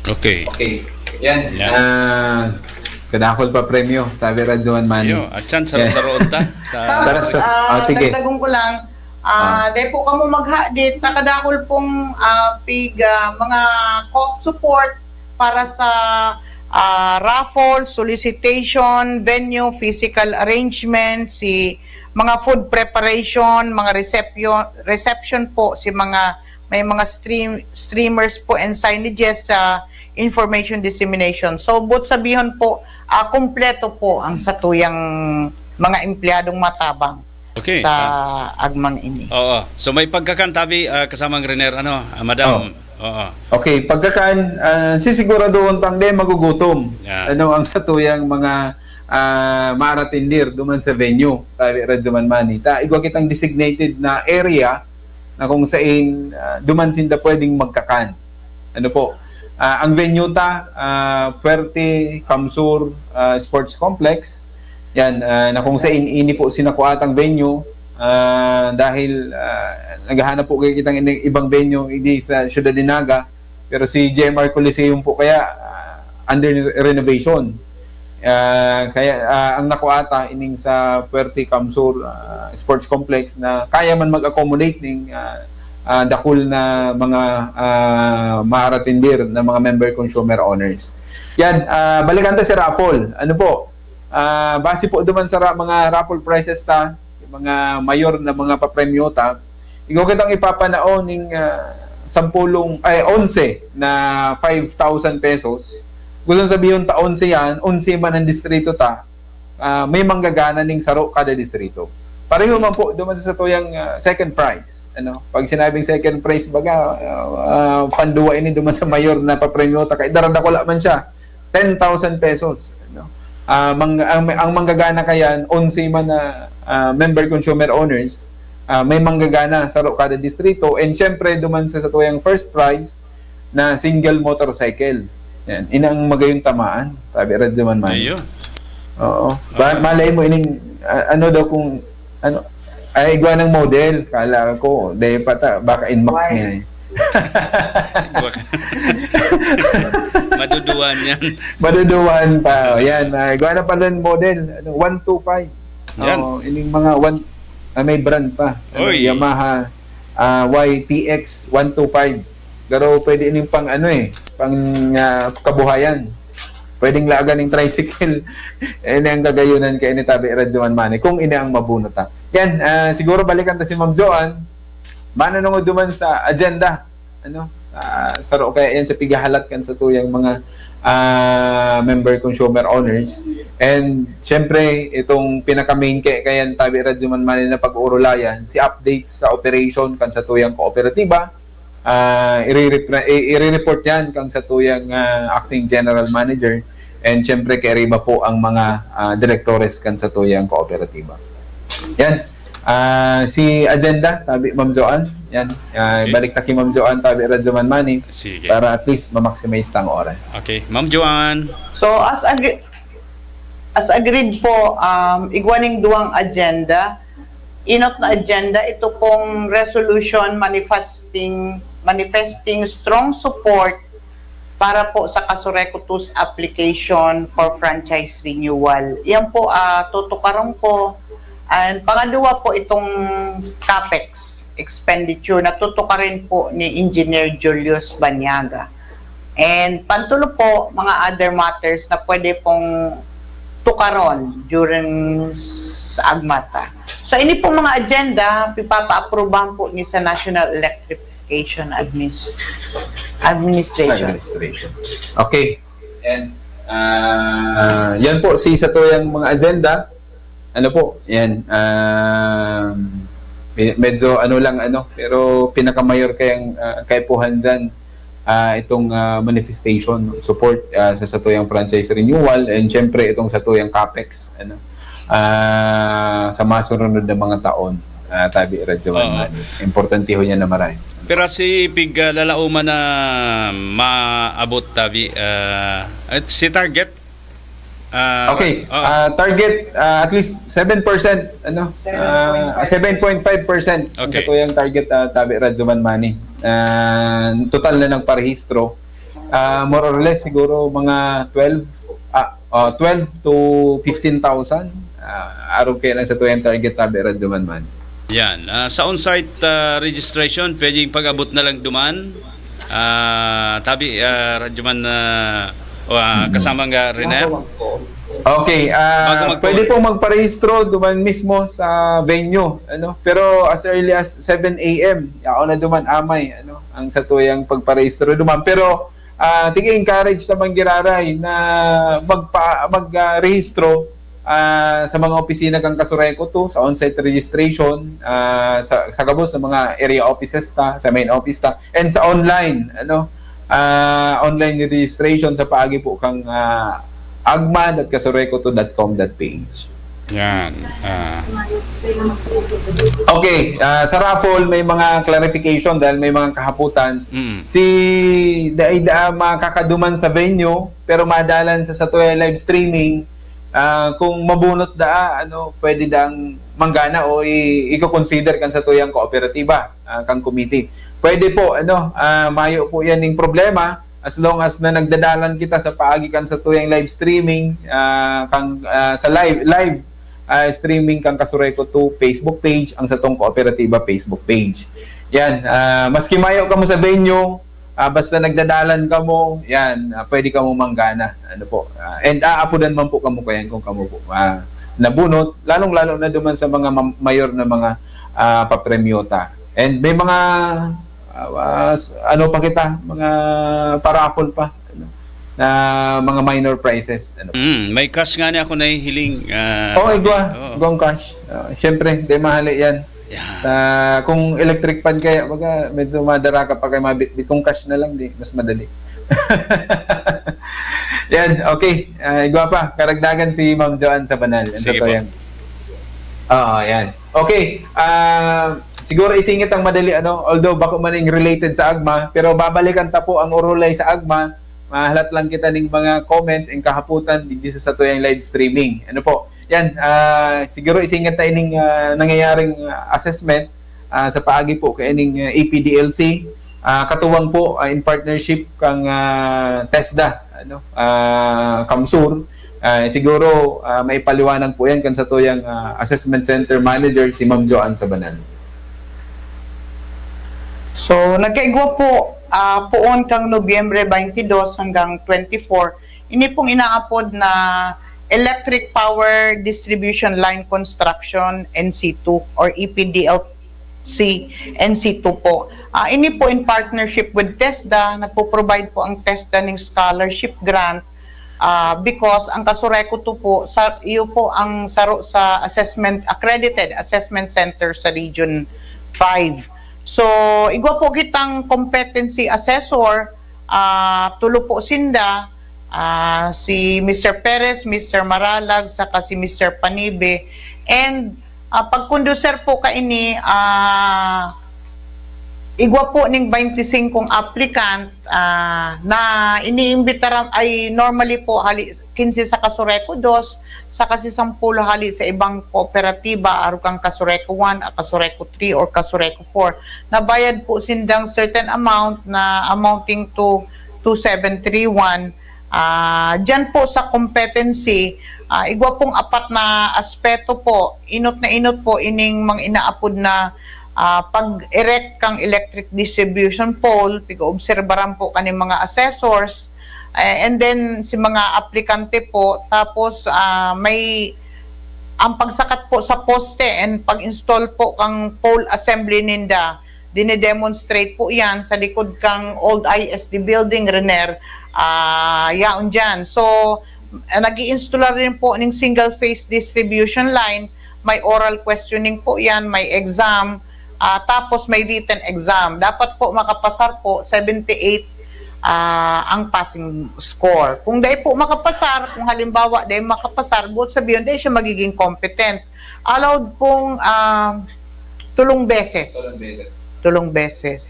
Okay. Okay. Yan. Yan. Ah, kadakol pa premyo, tabi Radyo Man Mani. Iyo, at yan, Yan. saro-saroon ta. Ta- Tapos, Para sa- ah, ah, sige. dagdagon ko lang, ah, Ah. dahil po kamo maghadit, nakadakol pong, ah, pig, ah, mga co-op support para sa, ah, raffle, solicitation, venue, physical arrangement, si mga food preparation, mga reception, reception po, si mga, may mga stream-, streamers po and signages sa information dissemination. So, buot sabihon po, ah, kumpleto po ang satuyang mga empleyadong matabang Okay, sa ah, agmang ini. Oo. So, may pagkakan tabi, ah, kasamang Riner, ano, ah, madam? Oh. Oo. Okay, pagkakan, ah, sisiguraduhon tang di magugutom. Yan. Ano ang satuyang mga, ah, maaratindir duman sa venue, tabi Radyo Man Mani. Ta, igwa kitang designated na area na kung sain, ah, duman sinda pwedeng magkakan. Ano po? Ah, ang venue ta, ah, Fuerte Camsur, ah, Sports Complex. Yan, ah, na kung sain ini po sinakuatang venue, ah, dahil, ah, naghahanap po kayo kitang ini-, ibang venue, hindi sa Ciudad de Naga, pero si G M R Coliseum po kaya, ah, under renovation. Ah, kaya, ah, ang nakuata ining sa Fuerte Camsur, ah, Sports Complex na kaya man mag-accommodate ning, ah, ah, dakul na mga, ah, maaratindir na mga member consumer owners. Yan, ah, balikan ta si raffle. Ano po? Ah, base po duman sa ra-, mga raffle prices ta, sa mga mayor na mga papremyo ta, igwa kitang ipapanao ning, ah, sampulong, ay, onse na five thousand pesos. Gusto sabihon ta onse yan, onse man ang distrito ta, ah, may manggagana ning saro kada distrito. Pareho man po duman sa satuyang, ah, second prize. Ano? Pag sinabing second prize, baga, ah, ah, panduwa ini duman sa mayor na papremyo ta, kay daradakula man siya, ten thousand pesos. Ano? Ah, mang-, ang, ang manggagana kayan, onse man na, ah, member consumer owners, ah, may manggagana saro kada distrito. And syempre, duman sa satuyang first prize na single motorcycle. Yan. Inang magayong tamaan, tabi Radyo Man Mani. Ayun. Oo. Ba, malay mo ining, ah, ano daw kung, ano, ay, igwa ng model. Kala ko, dahil pa ta, baka inbox niya eh. Maduduwan yan. Maduduwan pa. O, yan. Ah, igwa na pala ng model. Ano, one two five. Yan. Oo, ining mga one, ah, may brand pa. Ano, Oy. Yamaha ah, Y T X one two five. Pero pwede ining pang ano eh, pang ah, kabuhayan. Pwedeng laagan ng tricycle. Ini ang kagayunan kay ini tabi Radyo Man Mani. Kung ini ang mabunot ha. Yan, ah, siguro balikan ta si Ma'am Joan. Manunungod duman sa agenda. Ano? Ah, saro kaya yan sa pigahalat kan sa tuyang mga ah, member consumer owners. And syempre, itong pinaka-main kay kayan tabi Radyo Man Mani na pag-uurulayan, si updates sa operation kan sa tuyang kooperatiba, ah, irirepre- i- irireport yan kan sa tuyang ah, acting general manager. And syempre, kay Riba po ang mga ah, direktores kan sa tuyang kooperatiba. Yan. Ah, si agenda, tabi Ma'am Joan. Yan. Ah, Okay. Balik ta kay Ma'am Joan, tabi Radyo Man Mani. Sige. Para at least ma-maximize ta ang oras. Okay, Ma'am Joan. So as ag- as agreed po, um, igwa ning duwang agenda. Inot na agenda, ito pong resolution manifesting manifesting strong support para po sa Kasureco two's application for franchise renewal. Yan po, ah, tutukaron ko. And pangadwa po itong capex expenditure na tutukarin po ni Engineer Julius Banyaga. And pantulo po, mga other matters na pwede pong tukaron during sa AGMA ta. So, ini pong mga agenda, ipapa-aprubahan po ni sa National Electrification Adminis- Administration. Administration. Okay. Yan. Ah, yan po si sa tuyang mga agenda. Ano po? Yan. Ah, me- medyo ano lang ano, pero pinakamayor kayang ah, kaipuhan diyan ah, itong ah, manifestation support ah, sa satuyang franchise renewal and syempre itong satuyang capex ano ah, sa masunod na mga taon ah, tabi Radyo Man Oo. Mani. Importante ho yan na maray. Pero si pig ah, lalauman na maabot tabi ah, at si target ah, Okay, oh, ah, target ah, at least seven percent ano? Ah, seven point five percent ang Okay. satuyang target ah, tabi Radyo Man Mani. Ah, total na nagparehistro ah, more or less siguro mga twelve ah, oh, twelve to fifteen thousand ah, arog kaya lang satuyang target tabi Radyo Man Mani. Yan. Ah, sa on-site ah, registration, pwedeng pag-abot na lang duman. Ah, tabi ah, Radyo Man ah, o, ah, kasama nga Riner. Okay, ah, Bago mag- pwede pong magparehistro duman mismo sa venue, ano? Pero as early as seven a m, yaon na duman amay, ano, ang satuyang pagparehistro duman. Pero ah, tig-encourage naman giraray na magpa mag ah, rehistro ah, sa mga opisina kan Kasureco two, sa on-site registration, ah, sa sa gabos sa mga area offices ta, sa main office ta, and sa online, ano? Ah, online registration sa paagi po kang ah, agma dot kasureco two dot com dot p h. Yan. Ah, Okay, ah, sa raffle may mga clarification dahil may mga kahaputan. mm. Si daida makakaduman sa venue pero madalan sa satuya live streaming, ah, kung mabunot daa, ano, pwede dang manggana o i- i-consider kan satuyang kooperatiba, ah, kang committee. Pwede po, ano, ah, mayo po yan ning problema as long as na nagdadalan kita sa paagi kan satuyang live streaming, ah, kang ah, sa live live ah, streaming kang Kasureco two Facebook page, ang satong kooperatiba Facebook page. Yan, ah, maski mayo kamo sa venue, ah, basta nagdadalan kamo, yan, ah, pwede kamo manggana. Ano po? Ah, and aapudan man po kamo kayan kung kamo po ah, nabunot, lalong-lalo na duman sa mga mam- mayor na mga ah, papremyo ta. And may mga ah, ah, s- ano pa kita, mga paraffle pa, ano, na mga minor prizes. Ano. Mm, may cash nga niya ako nahihiling. Ah, Oh, igwa, oo. igwang cash. Ah, Siyempre, di mahali yan. Yeah. Ah, kung electric fan kaya, baga, medyo madara ka pa kay mabitbit. Kung cash na lang, di, mas madali. Yan, okay. Ah, igwa pa, karagdagan si Ma'am Joanne sa banal. Ang Sige totoo po. Yan. Oo, yan. Okay. Ah, siguro isingit ang madali, ano, although bako man yung related sa agma, pero babalikan ta po ang urulay sa agma. mahalat lang kita ning mga comments and kahapotan digdi sa satuyang live streaming. Ano po? Yan, ah, siguro isingit ta ining, ah, nangyayaring, ah, assessment, ah, sa paagi po kaining, ah, A P D L C. Ah, katuwang po, ah, in partnership kang, ah, TESDA, ano, ah, CamSur. Ah, siguro, ah, maipaliwanag po yan kan satuyang, ah, assessment center manager, si Ma'am Joanne Sabanal. So, nagkaigwa po, ah, poon kang Nobyembre twenty-two hanggang twenty-four, ini pong inaapod na Electric Power Distribution Line Construction, N C two, or E P D L C, N C two po. Ah, ini po in partnership with TESDA, nagpo-provide po ang TESDA ng scholarship grant, ah, because ang Kasureco two po, sa, iyo po ang saro sa assessment, accredited assessment center sa Region five. So, igwa po kitang competency assessor, ah, tulo po sinda, ah, si Mister Perez, Mister Maralag, saka si Mister Panibe. And, ah, pag-conducer po kaini, ah, igwa po ning twenty-five applicant, ah, na iniimbitaran, ay normally po, hali, quince sa Kasureco dos, saka si sampulo hali sa ibang kooperatiba, arog kan Kasureco one, ah, Kasureco three, or Kasureco four. Nabayad po sindang certain amount na amounting to two seven three one. Ah, diyan po sa competency, ah, igwa pong apat na aspeto po, inot na inot po ining mga inaapod na, ah, pag-erect kang electric distribution pole, pig-oobserbaran po kaning mga assessors, eh, and then si mga aplikante po, tapos, ah, may ang pagsakat po sa poste and pag-install po kang pole assembly ninda, dine-demonstrate po yan sa likod kang old I S D building, Rener. Ah, yaon dyan. So, ah, nag-i-install rin po ng single phase distribution line. May oral questioning po yan, may exam, ah, tapos may written exam. Dapat po makapasar po seventy-eight, ah, ang passing score. Kung dai po makapasar, kung halimbawa dai makapasar, buot sabihin, dai siya magiging competent. Allowed pong, ah, tulong beses. Tulong beses. Tulong beses.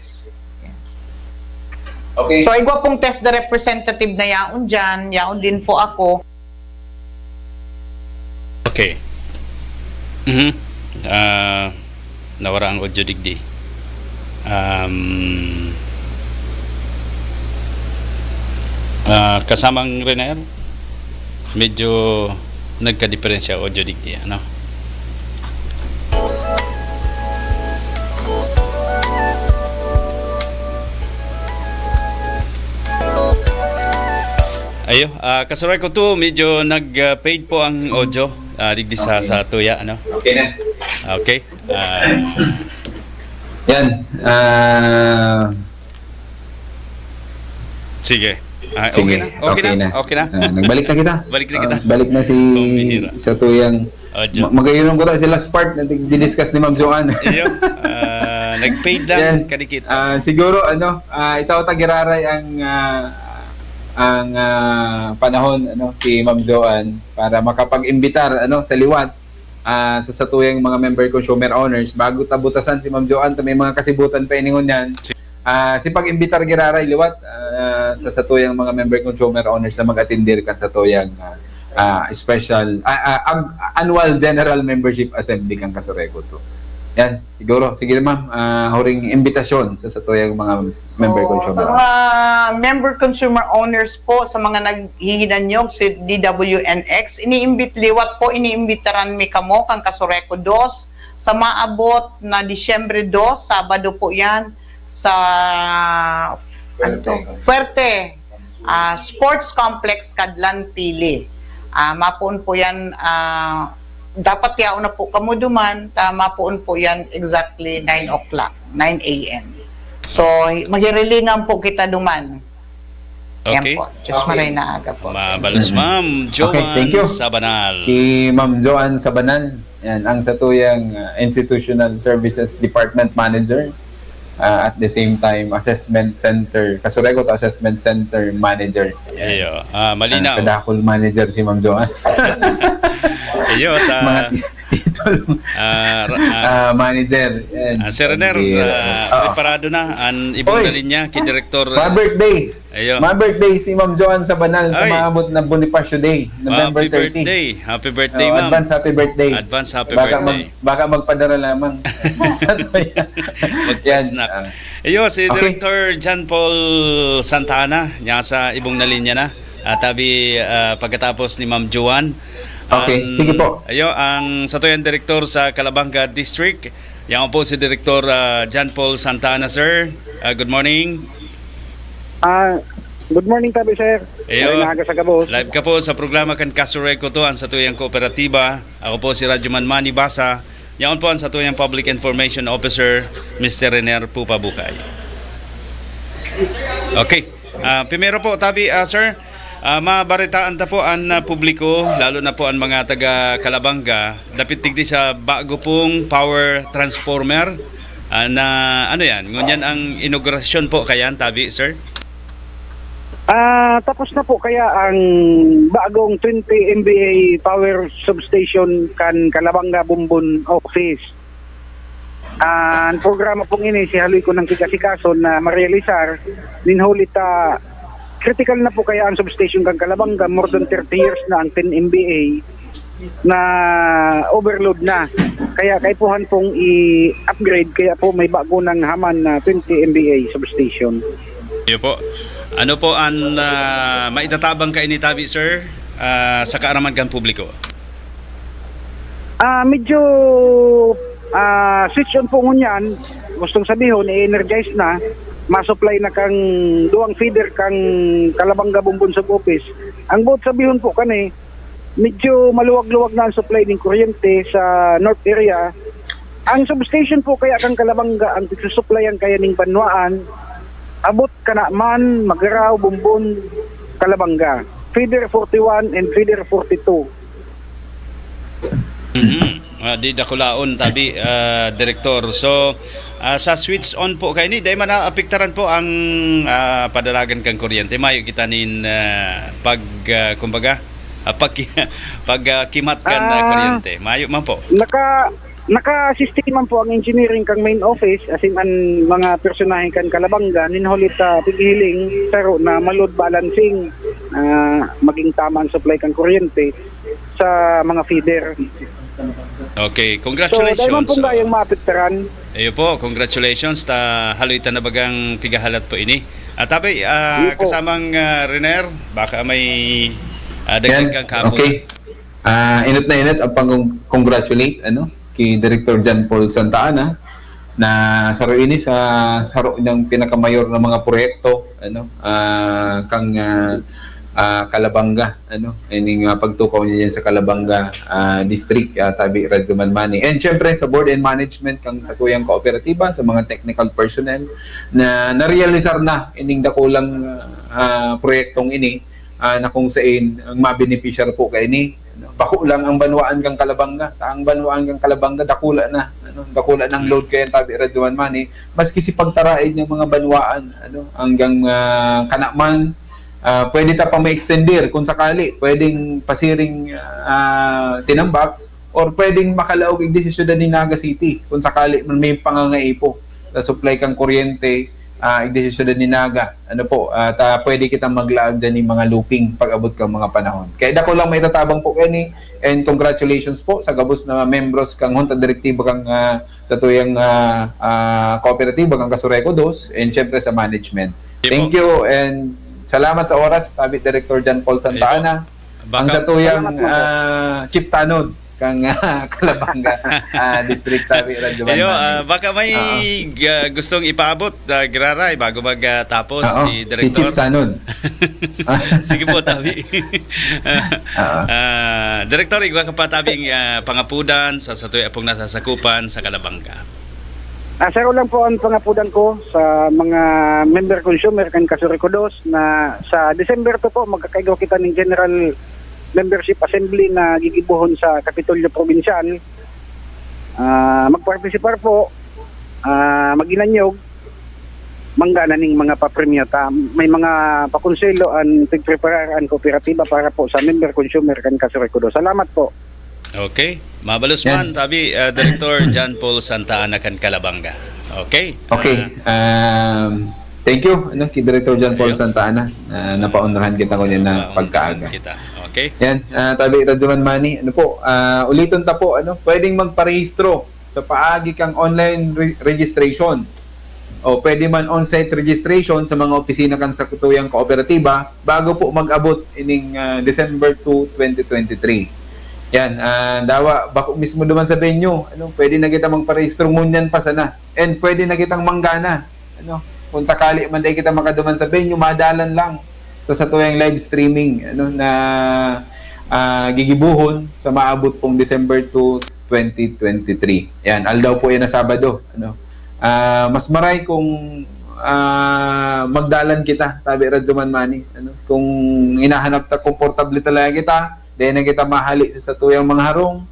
Yan. Okay. So, igwa pong TESDA representative na yaon dyan, yaon din po ako. Okay. Mhm. Ah, nawara ang audio digdi. Um, ah, kasamang Rener, medyo nagkadiperensya audio digdi, ano? Ayo, ah, Kasureco two, medyo nag-fade po ang audio, ah, digdi sa, sa tuya, ano? Okay na. Okay. Ah, Yan. Ah, sige. Ah, okay sige, na. Okay, okay na. na. Okay na. Ah, nagbalik na kita. Balik na kita. Ah, balik na si Pambihira. sa tuyang Audio. ma- magayon ko ta si last part na di-discuss ni Ma'am Joanne. Iyo. Ah, nag-fade lang Yan. kadikit. Ah, siguro ano, ah, itaw ta giraray ang ah, ang ah, panahon, ano, si Ma'am Joanne para makapag-imbitar, ano, sa liwat, ah, sa satuyang mga member consumer owners. Bago ta butasan si Ma'am Joanne, ta may mga kasibutan pa ini ngunyan. Ah, si pag-imbitar giraray liwat, ah, sa satuyang mga member consumer owners na mag-atindir kan satuyang ah, ah, special ah, ah, ag- annual general membership assembly kan Kasureco two. Yan, siguro. Sige, ma'am, ah, huring imbitasyon sa satuyang mga member So, consumer sa owners. mga member consumer owners po, sa mga naghihinanyog si D W N X, iniimbit liwat po, iniimbitaran mi kamo kan Kasureco dos sa maabot na Disyembre dos, Sabado po 'yan, sa ano to? Fuerte, ah, Sports Complex, Cadlan, Pili. Ah, mapoon po 'yan, ah, dapat yaon na po kamo duman, ta mapoon po 'yan exactly nine o'clock, nine a.m. So, magirilingan po kita duman. Yan Okay. Po. Diyos Okay. maray na aga po. Mabalos, Mm. Ma'am Joanne Okay, thank you. Sabanal. Si Ma'am Joanne Sabanal, yan, ang satuyang ah, Institutional Services Department Manager, ah, at the same time, Assessment Center, Kasureco to Assessment Center Manager. Yan. Iyo. Ah, malinaw. Ah, kadakul manager si Ma'am Joanne. Iyo, ta, Mga ti- titulo. Ah, ra- ah, Ah, manager. Yan. Ah, Sir Rener, Hindi, ah, oo. preparado na ang ibong Oy. na linya kay Director Happy birthday! Ayo. Ma-birthday si Ma'am Joan Sabanal sa Ay. maabot na Bonifacio Day, November Happy thirty. birthday. Happy birthday, Oh, ma'am. advance happy birthday. Advance happy Baka birthday. mag-, baka magpadara lamang. Sa tuya. Yan, Magpa-snack. ah. Iyo, si Okay. Director John Paul Santana, niya sa ibong na linya na. At tabi, ah, pagkatapos ni Ma'am Joan, Okay, ang, sige po. ayo, ang satuyang direktor sa Calabanga District, yan po si Director, ah, John Paul Santana, sir. Ah, good morning. Ah, good morning, tabi, sir. Ayo. Maayong aga sa gabos. Live ka po sa programa kan Kasureko to, ang satuyang kooperatiba. Ako po si Radyo Man Manny Basa. Yaon po ang satuyang Public Information Officer, Mister Rener Pupa Bukay. Okay. Ah, primero po, tabi, ah, sir, ah, mabaritaan ta po ang, ah, publiko, lalo na po ang mga taga Calabanga, dapit digdi sa bago pong power transformer, ah, na, ano yan, ngunyan ang inaugurasyon po kayan, tabi, sir? Ah, tapos na po kaya ang bagong twenty M V A power substation kan Calabanga Bumbon Office. Ah, ang programa pong ini, si haloy ko ng kikasikaso na marealisar, nin huli ta, critical na po kaya ang substation kan Calabanga, more than thirty years na ang ten M V A na overload na. Kaya kaipuhan pong i-upgrade, kaya po may bago ng Haman na twenty M V A substation. Iyo po. Ano po ang, ah, maitatabang kaini tabi, sir, ah, sa kaaraman kan publiko? Ah, medyo, ah, switch on po ngunyan. Gustong sabihon, i-energize na, masupply na kang duwang feeder kang Calabanga Bumbon Sub-Office. Ang buot sabihon po kani, medyo maluwag-luwag na ang supply ning kuryente sa north area. Ang substation po kaya kang Calabanga ang pagsusuplayan kaya ning banwaan, abot kana man, Magarao, Bumbon, Calabanga. Feeder forty-one and feeder forty-two. Mhm. Ah, di dakulaon, tabi, ah, Direktor. So, ah, sa switch on po kaini, dai man naapektaran po ang, ah, padalagan kan kuryente. Mayo kita nin, ah, pag, ah, kumbaga, ah, pag, pag, ah, kimat kan, ah, Ah, kuryente. Mayo man po. naka-, naka-system man po ang engineering kang main office, as in, ang mga personahe kan Calabanga, nin huli ta pighiling, saro na ma-load balancing, ah, maging tama ang supply kan kuryente sa mga feeder. Okay, So, congratulations. dahil man po So, gayang maapektaran. Iyo po, congratulations. Ta, haloy ta na bagang pigahalat po ini. At tabi, ah, Iyo po. kasamang, ah, Rener, baka may, ah, dagdag Yan. kang kahapon. Okay. Ah, inot na inot ang pang-congratulate, ano, kay Director John Paul Santa Ana, na saro ini sa saro niyang pinakamayor na mga proyekto, ano, ah, kang, ah, ah, Calabanga, ano, ining, ah, pagtukaw niya diyan sa Calabanga, ah, District, ah, tabi Radyo Man Manny. And syempre, sa board and management kang satuyang kooperatiba, sa mga technical personnel na narealisar na ining dakulang, ah, proyektong ini, ah, na kung sain ang mabenepisyar po kaini, ano, bako lang ang banwaan kang Calabanga. Ta ang banwaan kang Calabanga, dakula na, ano, dakula nang load kaya tabi Radyo Man Manny, maski si pagtaraid ng mga banwaan, ano, hanggang, ah, kana man, ah, pwede ta pa ma-extender kung sakali, pwedeng pasiring, ah, tinambak, or pwedeng makalaog igdi sa siyudad ni Naga City kung sakali man may pangangaipo sa supply kang kuryente, ah, igdi sa siyudad ni Naga. Ano po, at, ah, pwede kitang maglaag dyan ng mga looping pag-abot kang mga panahon. Kaya dako lang maitatabang po kani, and congratulations po sa gabos na membros kang Junta Direktiba kang, ah, satuyang, ah, ah, kooperatiba kang Kasureco Dos, and syempre sa management. Sige Thank po. you, and salamat sa oras, tabi Director John Paul Santa Ayun. Ana. Baka Ang satuyang, Salamat po. ah, Chief Tanod kang, ah, Calabanga, ah, District, tabi Radyo Man Iyo, Manny. ah, baka may, Oo. ah, gustong ipaabot, ah, giraray, bago mag, ah, tapos Oo, si si Director. Chief Tanod. Sige po, tabi. Oo. Ah, Director, igwa ka pa tabing, ah, pangapudan sa satuya pong nasasakupan sa Calabanga. Ah, saro lang po ang pangapudan ko sa mga member consumer kan Kasureco Dos na sa December two po, magkakaigwa kita ning General Membership Assembly na gigibohon sa Kapitolyo Probinsyal. Ah, magpartisipar po, ah, maginanyog, mangga na ning mga papremyo ta. May mga pakonselo an pigpreparar an kooperatiba para po sa member consumer kan Kasureco Dos. Salamat po. Okay. Mabalos Yan. man, tabi, ah, Director John Paul Santa Ana kan Calabanga. Okay. Okay. Ah. Um, Thank you, ano, kay Director John Paul Santa Ana, na napaonrahan kita ngunyan na pagkaaga. Kita. Okay. Yan, uh, tabi, Radyoman Manny, ano po, uh, uliton ta po, ano, pwedeng magparehistro sa paagi kang online re- registration o pwede man on-site registration sa mga opisina kan satuyang kooperatiba bago po mag-abot ining uh, December two, twenty twenty-three. Yan, uh, dawa, bako mismo duman sa venue, ano, pwede na kita magparehistro ngunyan pa sana. And pwede na kitang manggana. Ano, kung sakali man dai kita makaduman sa venue, madalan lang sa satuyang live streaming, ano, na uh, gigibuhon sa maabot pong December two, twenty twenty-three. Yan, aldaw po yan na Sabado. Ano, uh, mas maray kung uh, magdalan kita, tabi Radyoman Manny. Ano, kung hinahanap ta, komportable talaga kita, dai na kita mahali sa satuyang mga harong.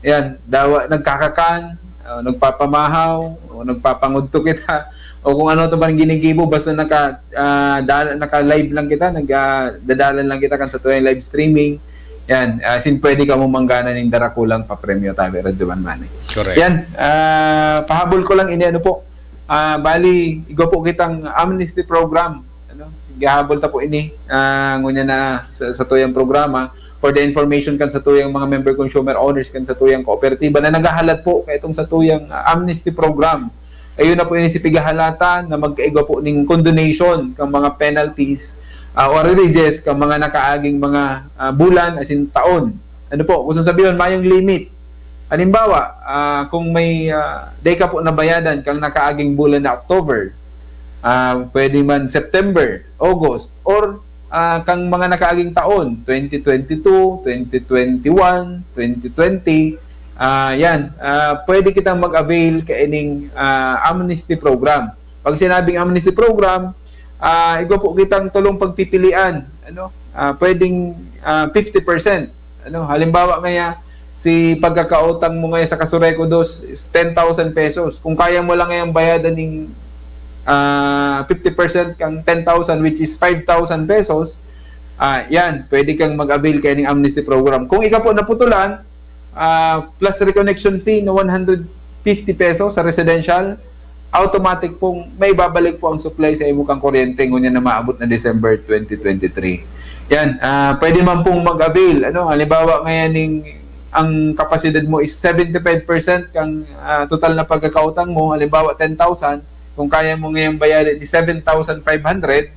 Yan, dawa nagkakakan, o nagpapamahaw, o nagpapangudto kita, o kung ano to man ginigibo, basta naka, uh, dala, naka-live lang kita, nag, uh, dadalan lang kita kan satuyang live streaming. Yan, uh, sin pwede ka mo manggana ning darakulang papremyo, tabi Radyoman Manny. Correct. Yan, uh, pahabol ko lang ini, ano po, uh, bali, igwa po kitang amnesty program. Ano, gihabol ta po ini, uh, ngunyan na sa, satuyang programa. For the information kan satuyang mga member consumer owners kan satuyang kooperatiba na naghahalat po kaitong satuyang uh, amnesty program. Ayun na po ini si pigahalatan na magkaigwa po ning condonation kan mga penalties uh, o arrearages kan mga nakaaging mga uh, bulan asin taon. Ano po, gusto sabihin, mayong limit. Halimbawa, uh, kung may uh, day ka po nabayadan kang nakaaging bulan na October, uh, pwede man September, August, or uh, kang mga nakaaging taon, twenty twenty-two, twenty twenty-one, twenty twenty, uh, yan, uh, pwede kitang mag-avail kaining uh, amnesty program. Pag sinabing amnesty program, uh, igwa po kitang tulong pagpipilian. Ano? Uh, pwedeng uh, fifty percent. Ano? Halimbawa ngaya, si pagkakautang mo ngaya sa Kasureco dos is ten thousand pesos. Kung kaya mo lang ngayang bayadan ng uh, fifty percent kang ten thousand, which is five thousand pesos, uh, yan, pwede kang mag-avail kaining amnesty program. Kung ika po naputulan, uh, plus reconnection fee na one hundred fifty pesos sa residential, automatic pong may babalik po ang supply sa imo kang kuryente ngunyan na maabot na December twenty twenty-three. Yan, uh, pwede man pong mag-avail. Ano, halimbawa ngayon ning ang kapasidad mo is seventy-five percent kang uh, total na pagkakautang mo, halimbawa ten thousand, kung kaya mo ngayon bayaran is seven thousand five hundred,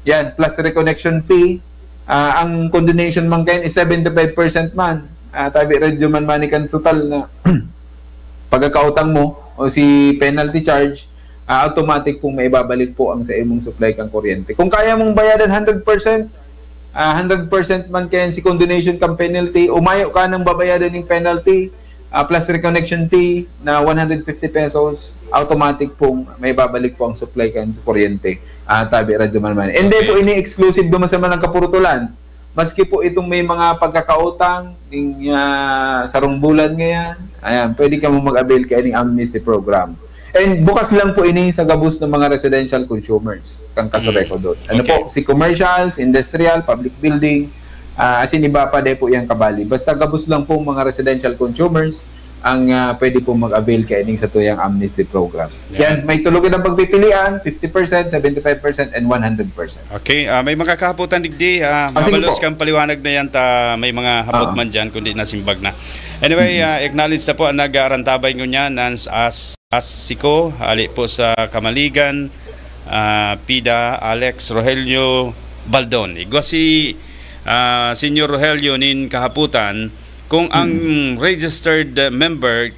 yan, plus reconnection fee, uh, ang condonation man kayo is seventy-five percent man. Uh, tabi, Radyoman Manny, kan total na pagkakautang mo o si penalty charge, uh, automatic pong maibabalik po ang sa imong supply kang kuryente. Kung kaya mong bayadan hundred percent, uh, hundred percent man kayan si condonation kang penalty, o mayo ka nang babayadan ng penalty, uh, plus reconnection fee na one hundred fifty pesos, automatic pong maibabalik po ang supply kang kuryente. Uh, tabi, Radyoman Manny. Hindi po ini exclusive duman sa mga kapurutulan. Maski po itong may mga pagkakautang ning uh, sarong bulan ngayon, ayan, pwede ka mo mag-avail kay ning amnesty program. And bukas lang po ini sa gabos ng mga residential consumers kang Kasureco dos. Ano okay. po, si commercials, industrial, public building, uh, asin iba pa de po yung kabali. Basta gabos lang po mga residential consumers ang uh, pwede po mag-avail kaining sa tuyang amnesty program. Yan. Yan, may tulo kitang pagpipilian, fifty percent, seventy-five percent, and one hundred percent. Okay, uh, may mga kahapotan digdi, uh, ah, mabalos kang paliwanag na yan, ta may mga hapot uh-huh. man dyan, kundi nasimbag na. Anyway, mm-hmm. uh, acknowledge na po ang nag-aarantabay ngunyan, as, as, as Siko, ali po sa Kamaligan, uh, Pida, Alex, Rogelio, Baldon. Igwa si uh, Senior Rogelio nin kahapotan, kung ang hmm. registered member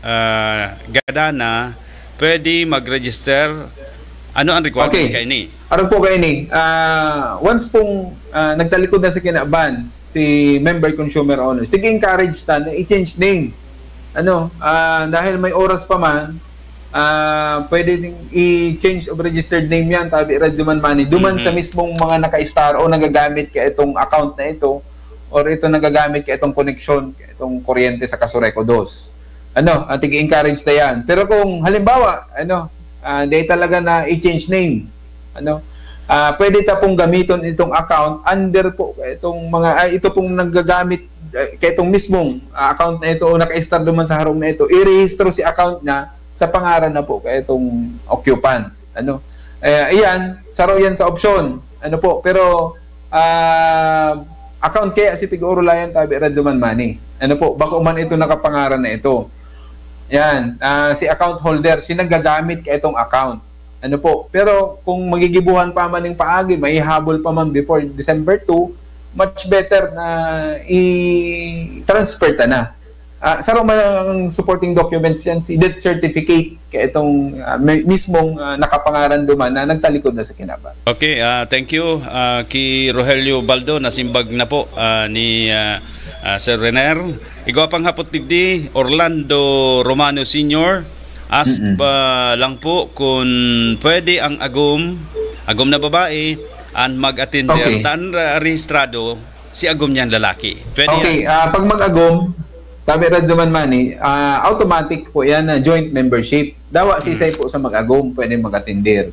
uh, gada na, pwede mag-register. Ano ang requirements okay. kaini? Ano po kaini? Uh, once pong uh, nagtalikod na sa kinaban si member consumer owners, tig-encourage ta na i-change name. Ano, uh, dahil may oras pa man, uh, pwede ding i-change of registered name yan, tabi Radyoman Manny. Duman mm-hmm. sa mismong mga naka-star o nagagamit ka itong account na ito or ito nagagamit ka itong koneksyon, ka itong kuryente sa Kasureco dos. Ano, ang tig-encourage na yan. Pero kung halimbawa, ano, uh, di talaga na i-change name, ano, uh, pwede ta pong gamiton itong account under po itong mga, uh, ito pong nagagamit uh, kaitong mismong uh, account na ito o naka-star duman sa harong na ito, irehistro si account niya sa pangaran na po kaitong occupant. Ano? Eh, iyan, saro yan sa opsyon. Ano po, pero ah, account kaya si Tig-Orolayan tabi Radyo Man Money. Ano po, bako man ito nakapangaran na ito. Yan, ah, si account holder, si nagagamit ka itong account. Ano po, pero kung magigibuhan pa man yung paagi, maihabol pa man before December two, much better na i-transfer ta na. Ah, saro man ang supporting documents yan, si death certificate, kaya itong ah, mi- mismong ah, nakapangaran duman na nagtalikod na sa kinaban. Okay, ah, thank you ah, ki Rogelio Baldo, nasimbag na po ah, ni ah, ah, Sir Rener. Igwa pang hapot digdi, Orlando Romano Senior. Ask Mm-mm. pa lang po kung pwede ang agom, agom na babae, ang mag-attender. Okay. Tan ra- rehistrado si agom niyang lalaki. Pwede Okay, yan. ah, pag mag-agom, tabi Radyo Man Money, ah, automatic po yan na joint membership. Dawa sisay po sa mag-agom, pwede mag-attender.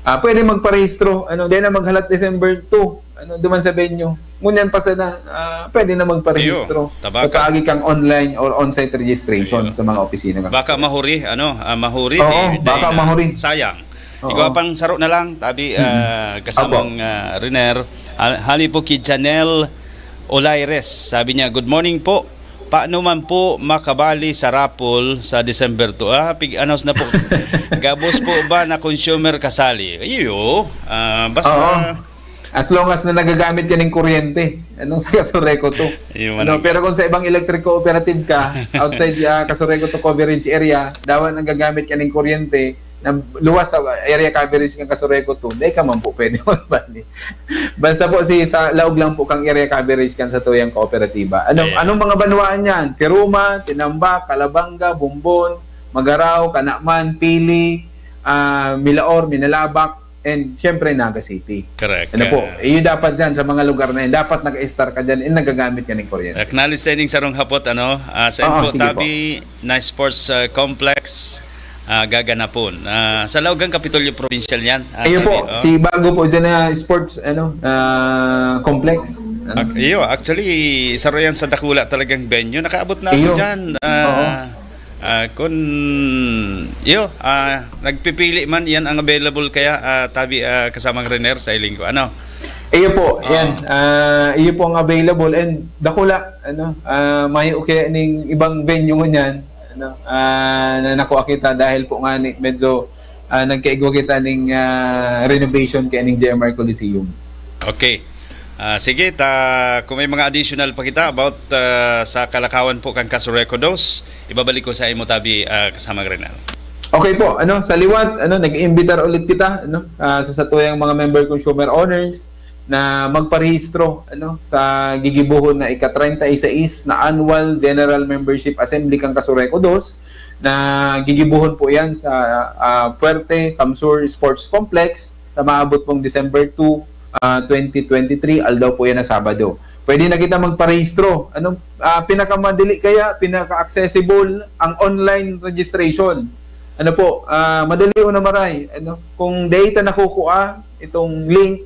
Ah, pwede magparehistro, ano, di na maghalat December two, ano, duman sa venue. Ngunyan pa sana, ah, pwede na magparehistro. Iyo, tabaka. Sa paagi kang online or on-site registration Iyo. Sa mga opisina. Baka mahuri, ano, ah, mahuri. Oo, di- di baka na. mahuri. Sayang. Oo. Igwa pang saro na lang, tabi ah, kasamang ah, Rener. Hal- Hali po ki Janelle Olaires. Sabi niya, "Good morning po. Paano man po makabali sa raffle sa December two?" Ah, pig-announce na po. Gabos po ba na consumer kasali? Iyo. Ah, basta... Oo. As long as na nagagamit ka ng kuryente, anong sa Kasureco to? Yun Ano, ang- pero kung sa ibang electric cooperative ka, outside ah, Kasureco to coverage area, dawa nagagamit ka ng kuryente na luwas sa area coverage ng Kasureco to, di ka man po pwede magbali. Basta po si sa laog lang po kang area coverage kan sa tuyang kooperatiba. Ano, Ayan. Anong mga banwaan yan? Si Roma, Tinambac, Calabanga, Bombon, Magarao, Canaman, Pili, ah, Milaor, Minalabac, and syempre Naga City. Correct. Ano po? Ah, Iyo dapat dyan sa mga lugar na yan. Dapat nag-star ka dyan and nagagamit ka ng kuryente. Acknowledge tayo ning sarong hapot, ano? Ah, send Oo, po, sige tabi na sports ah, complex ah, gaganapon. Ah, sa Laogang Kapitolyo Provincial yan. Ah, Iyo tabi, po, oh. Si bago po dyan na sports ano, ah, complex. Ano? Ak- iyo, actually, isa rin yan sa dakula talagang venue. Nakaabot na ako Iyo. dyan. Ah, ah, kun, iyo, ah, nagpipili man, yan ang available kaya, ah, tabi ah, kasamang Rener sa Ilinggo. Ano? Iyo po, Oo. yan. Ah, iyo po ang available and dakula, ano, ah, may okay ning ibang venue ngunyan, ano, ah, na nakuha kita dahil po nga ni, medyo ah, nagkaigwa kita ning ah, renovation kay ning J M R Coliseum. Okay. Ah, sige, ta kung may mga additional pa kita about ah, sa kalakawan po kan Kasureco Dos, ibabalik ko sa imo tabi ah, kasamang Renal. Okay po, ano, sa liwat, ano, nag-iimbitar ulit kita, ano, ah, sa satuyang mga member consumer owners na magparehistro, ano, sa gigibuhon na ika-treinta y seis na Annual General Membership Assembly kan Kasureco Dos na gigibuhon po yan sa ah, Puerte Camsur Sports Complex sa maabot pong December two, ah, twenty twenty-three, aldaw po yan na Sabado. Pwede na kita magparehistro. Ano, ah, pinakamadali kaya, pinaka-accessible ang online registration. Ano po, ah, madali o na maray. Ano, kung data nakukuha itong link,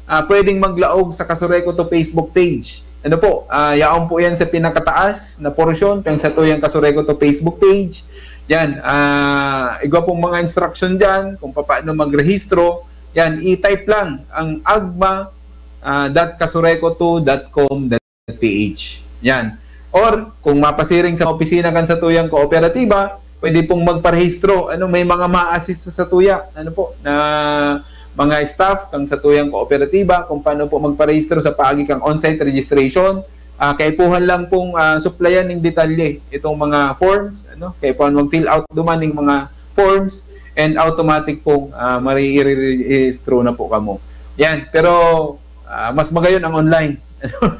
ah, pwedeng maglaog sa Kasureco to Facebook page. Ano po, ah, yaon po yan sa pinakataas na porsyon kang satuyang Kasureco to Facebook page. Yan, ah, igwa pong mga instruction dyan kung paano magrehistro. Yan, i-type lang ang agma ah, dot kasureco two dot com dot ph. Yan. Or kung mapasiring sa opisina kan satuyang kooperatiba, pwede pong magparehistro. Ano, may mga ma-assist sa satuya. Ano po, na mga staff kang satuyang kooperatiba kung paano po magparehistro sa paagi kang on-site registration. Ah, kaipuhan lang pong ah, supplyan ng detalye itong mga forms, ano, kaipuhan mag-fill out duman ng mga forms and automatic pong ah, marirehistro na po kamo. Yan, pero ah, mas magayon ang online.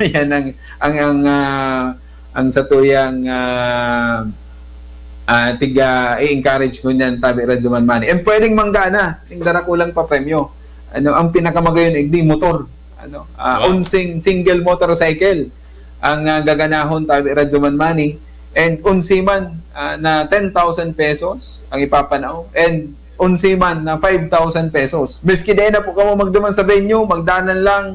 Yan ang ang ang ah, ang satuyang ah, ah, tiga i-encourage ko niyan tabi Radyo Man Money. And pwedeng manggana ning darakulang papremyo. Ano, ang pinakamagayon igdi motor. Ano, ah, Wow. Unsing single motorcycle ang ah, gaganahon tabi Radyo Man Money. And unsi man ah, na ten thousand pesos ang ipapanao. And unsi man na five thousand pesos. Miski dai na po kamo magduman sa venue, magdanan lang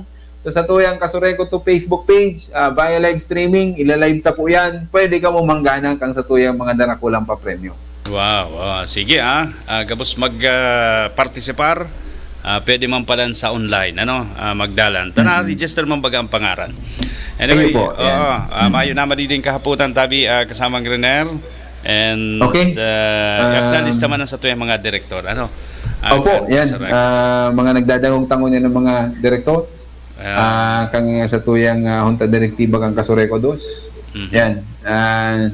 sa satuyang Kasureco to Facebook page, ah, via live streaming, ila-live ta po yan. Pwede kamo manggana kang satuyang mga darakulang papremyo. Wow, wow. Sige ah, Ah, gabos mag ah, partisipar Ah, pwede man pala sa online, ano, ah, magdalan. Tana, register man baga ang pangaran. Anyway, Ayun po, oo, ah, mayo na madiding kahaputan tabi, ah, kasamang Griner. And Okay. uh, Ah, nalis naman ang sa tuyang mga direktor, ano? Ah, Opo, kan- yan. sa rag- Ah, mga nagdadangog-tangog yan ng mga direktor. Ah. Ah, kang sa tuyang ah, Junta Direktiba kang Kasureco Dos. Mhm. Yan. Ah,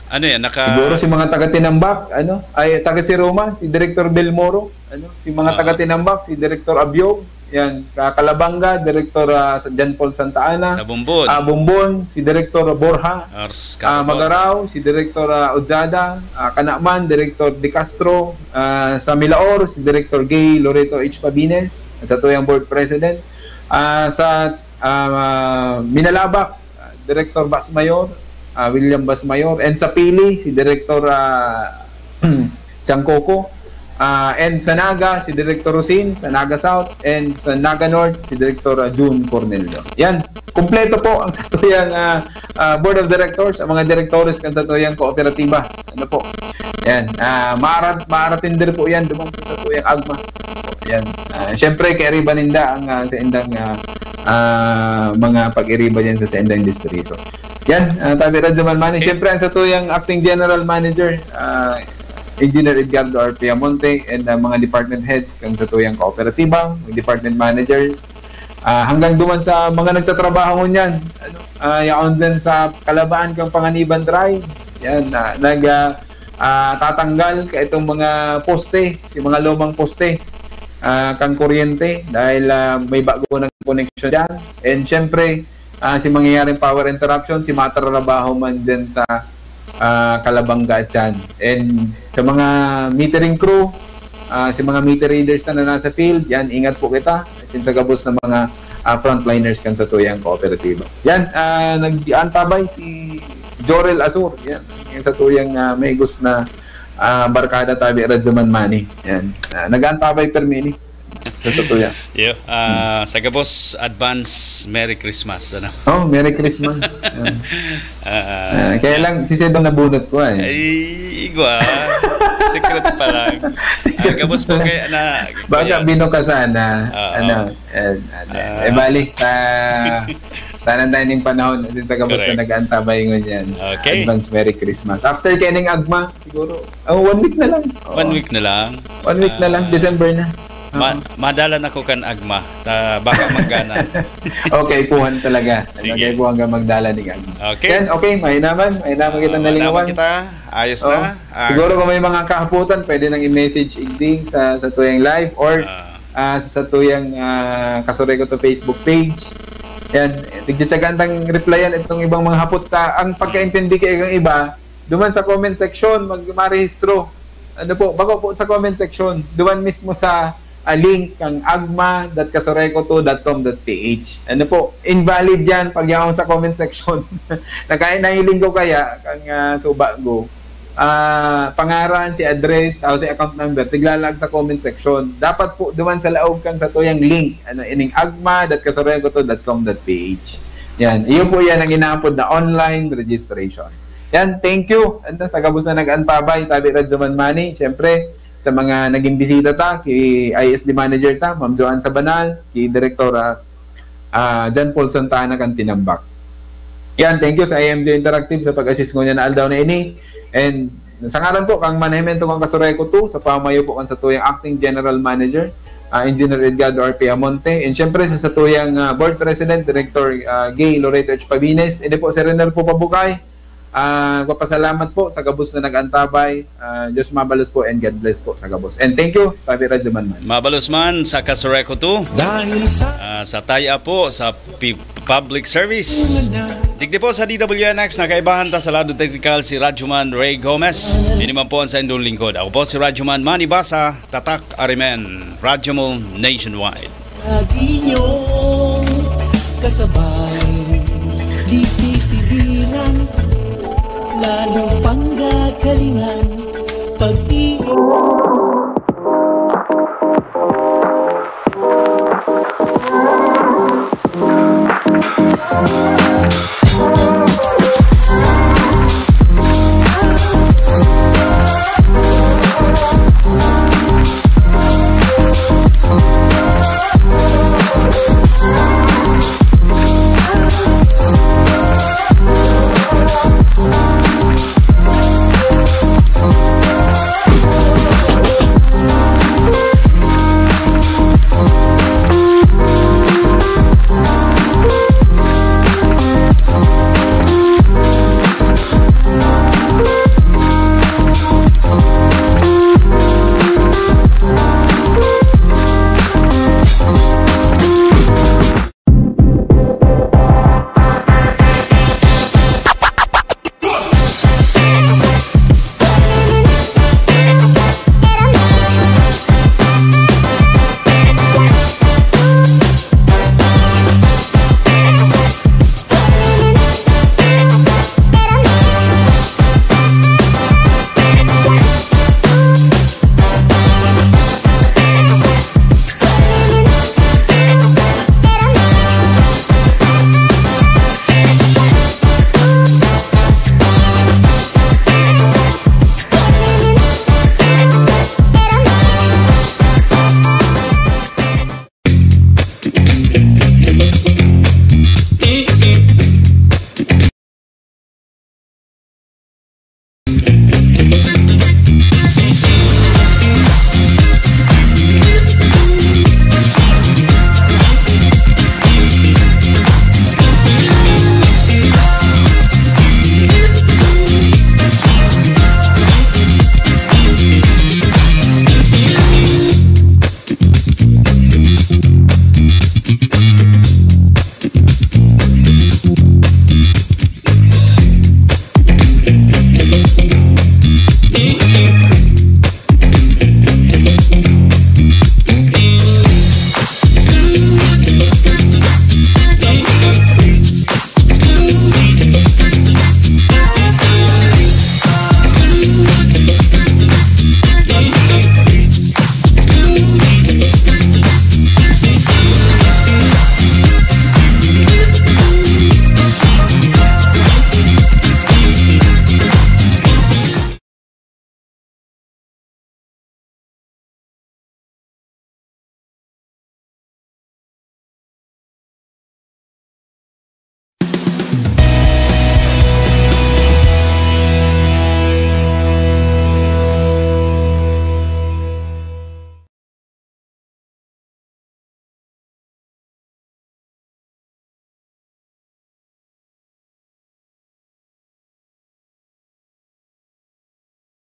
Ano yan? Naka... Siguro si mga taga Tinambac, ano? Ay, taga si Roma, si Director Belmoro, ano? Si mga Ah. taga Tinambac, si Director Abiog, yan, Ka- Calabanga, Director ah, sa John Paul Santa Ana, Sa Bumbon. ah, Bumbon, si Director Borja, Ars ah, Catapon. Magarao, si Director ah, Ojada, ah, Kanaman, Director De Castro, ah, sa Milaor, si Director Gay Loreto H. Pabines, sa tuyang Board President, ah, sa ah, Minalabac, ah, Director Basmayor, ah, William Basmayor, and sa Pili, si Director ah, Chancoco, ah, and sa Naga, si Director Rosin, sa Naga South, and sa Naga North, si Director ah, June Cornelio. Yan, kumpleto po ang satuyang ah, ah, Board of Directors, ang mga direktores kan satuyang kooperatiba. Ano po? Yan, ah, maarat, maaratindi po yan duman sa satuyang AGMA. Yan. Ah, siyempre, kairiba ninda ang ah, sa indang ah, ah, mga pag-iriba dyan sa, sa indang distrito. Yan, ah, tabi Radyo Manmani. Siyempre, ang satuyang acting general manager, ah, Engineer Edgardo R. Piamonte, and ah, mga department heads kang satuyang kooperatiba, mga department managers, ah, hanggang duman sa mga nagtatrabaho ngunyan, ano, ah, yaon dyan sa Kalabaan kang Panganiban Drive. Yan, na, nag, ah, ah, tatanggal ka itong mga poste, si mga lumang poste, ah, kang kuryente dahil ah, may bago ng connection dyan. And syempre, ah, si mangyayaring power interruption, si matratrabaho man dyan sa ah, Calabanga at yan. And sa mga metering crew, ah, sa mga meter readers na, na nasa field, yan, ingat po kita. At yun sa gabos ng mga ah, frontliners kan sa tuyang kooperatiba. Yan, ah, nag-antabay si Jorel Asur. Yan, yung sa tuyang ah, may gusto na ah, barkada tabi Radyo Manmani. Yan, ah, nag-antabay permini. Sa, sa tuyang. Yo, ah, sa gabos, advance Merry Christmas, ano? Oh, Merry Christmas. Yan. Ah, Ah, kaya lang, si Seb ang nabunot ko eh. Ay, igwa. Secret pa lang. Ah, gabos po kaya na... Baka kaya- binuka sana. Oo. Ano, eh, ano, Ah. eh, bali, ah, tanan tayo ng panahon, since sa gabos Correct. Na nag-aantabay ngunyan. Okay. Advance Merry Christmas. After kaining AGMA, siguro, oh, one week na lang. Oo. One week na lang. One week na lang, Ah, December na. Oo. Ma- madalan ako kan AGMA. Ta, baka manggana. Okay, kuhan talaga. Sige. Okay, kuhan ka magdala ni AGMA. Okay. Yan, okay, may naman. May naman kita Ah, nalingawan. Kita. Ayos Oh, na. Ah, siguro kung may mga kahaputan, pwede nang i-message igding sa, sa tuyang live or ah, ah, sa, sa tuyang ah, Kasureco to Facebook page. Yan, tigtitsagaan tang replyan itong ibang mga hapot ta. Ang pagkaintindi kay ang iba, duman sa comment section, mag marehistro. Ano po, bako po sa comment section, duman mismo sa ah, link kang agma dot kasureco two dot com dot ph. Ano po, invalid yan pag yaon sa comment section. Nakain nahiling ko kaya, kang ah, suba ko, ah, pangaran, si address, tapos si account number, tiglalag sa comment section. Dapat po, duman sa laog kang sa tuyang link, ano, ining agma dot kasureco two dot com dot ph. Yan, iyo po yan ang inaapod na online registration. Yan, thank you. And sa gabos na nag-antabay, tabi Radyo Manmani, syempre, sa mga naging bisita ta, ki I S D Manager ta, Ma'am Joanne Sabanal, ki Direktora ah, John Paul Santa Ana kan Tinambak. Yan, thank you sa I M J Interactive sa pag-assist ngunyan na aldaw na ini. And sa ngaran po, kang manahimento kang Kasureco two, sa pamayo po kan sa tuyang Acting General Manager, ah, Engineer Edgardo R. Piamonte, and syempre sa, sa tuyang ah, Board President, Director ah, Gay Loreto H. Pabines, hindi po si Rener po Pabukay. Ah, papasalamat po sa gabos na nag-antabay. Ah, Diyos mabalos po and God bless po sa gabos. And thank you, Tabi Radyo Manman. Mabalos man sa Kasureco two. Dahil sa Ah, sa taya po sa pi- public service. Digdi po sa D W N X, nakaibahan ta sa lado teknikal si Radyoman Ray Gomez. Ini man po ang sa indong lingkod. Ako po si Radyoman Manny Basa, Tatak Arimen, Radyoman Nationwide. Lagi niyong kasabay, di titigilan, lalo pang gagalingan, pag-iiwan.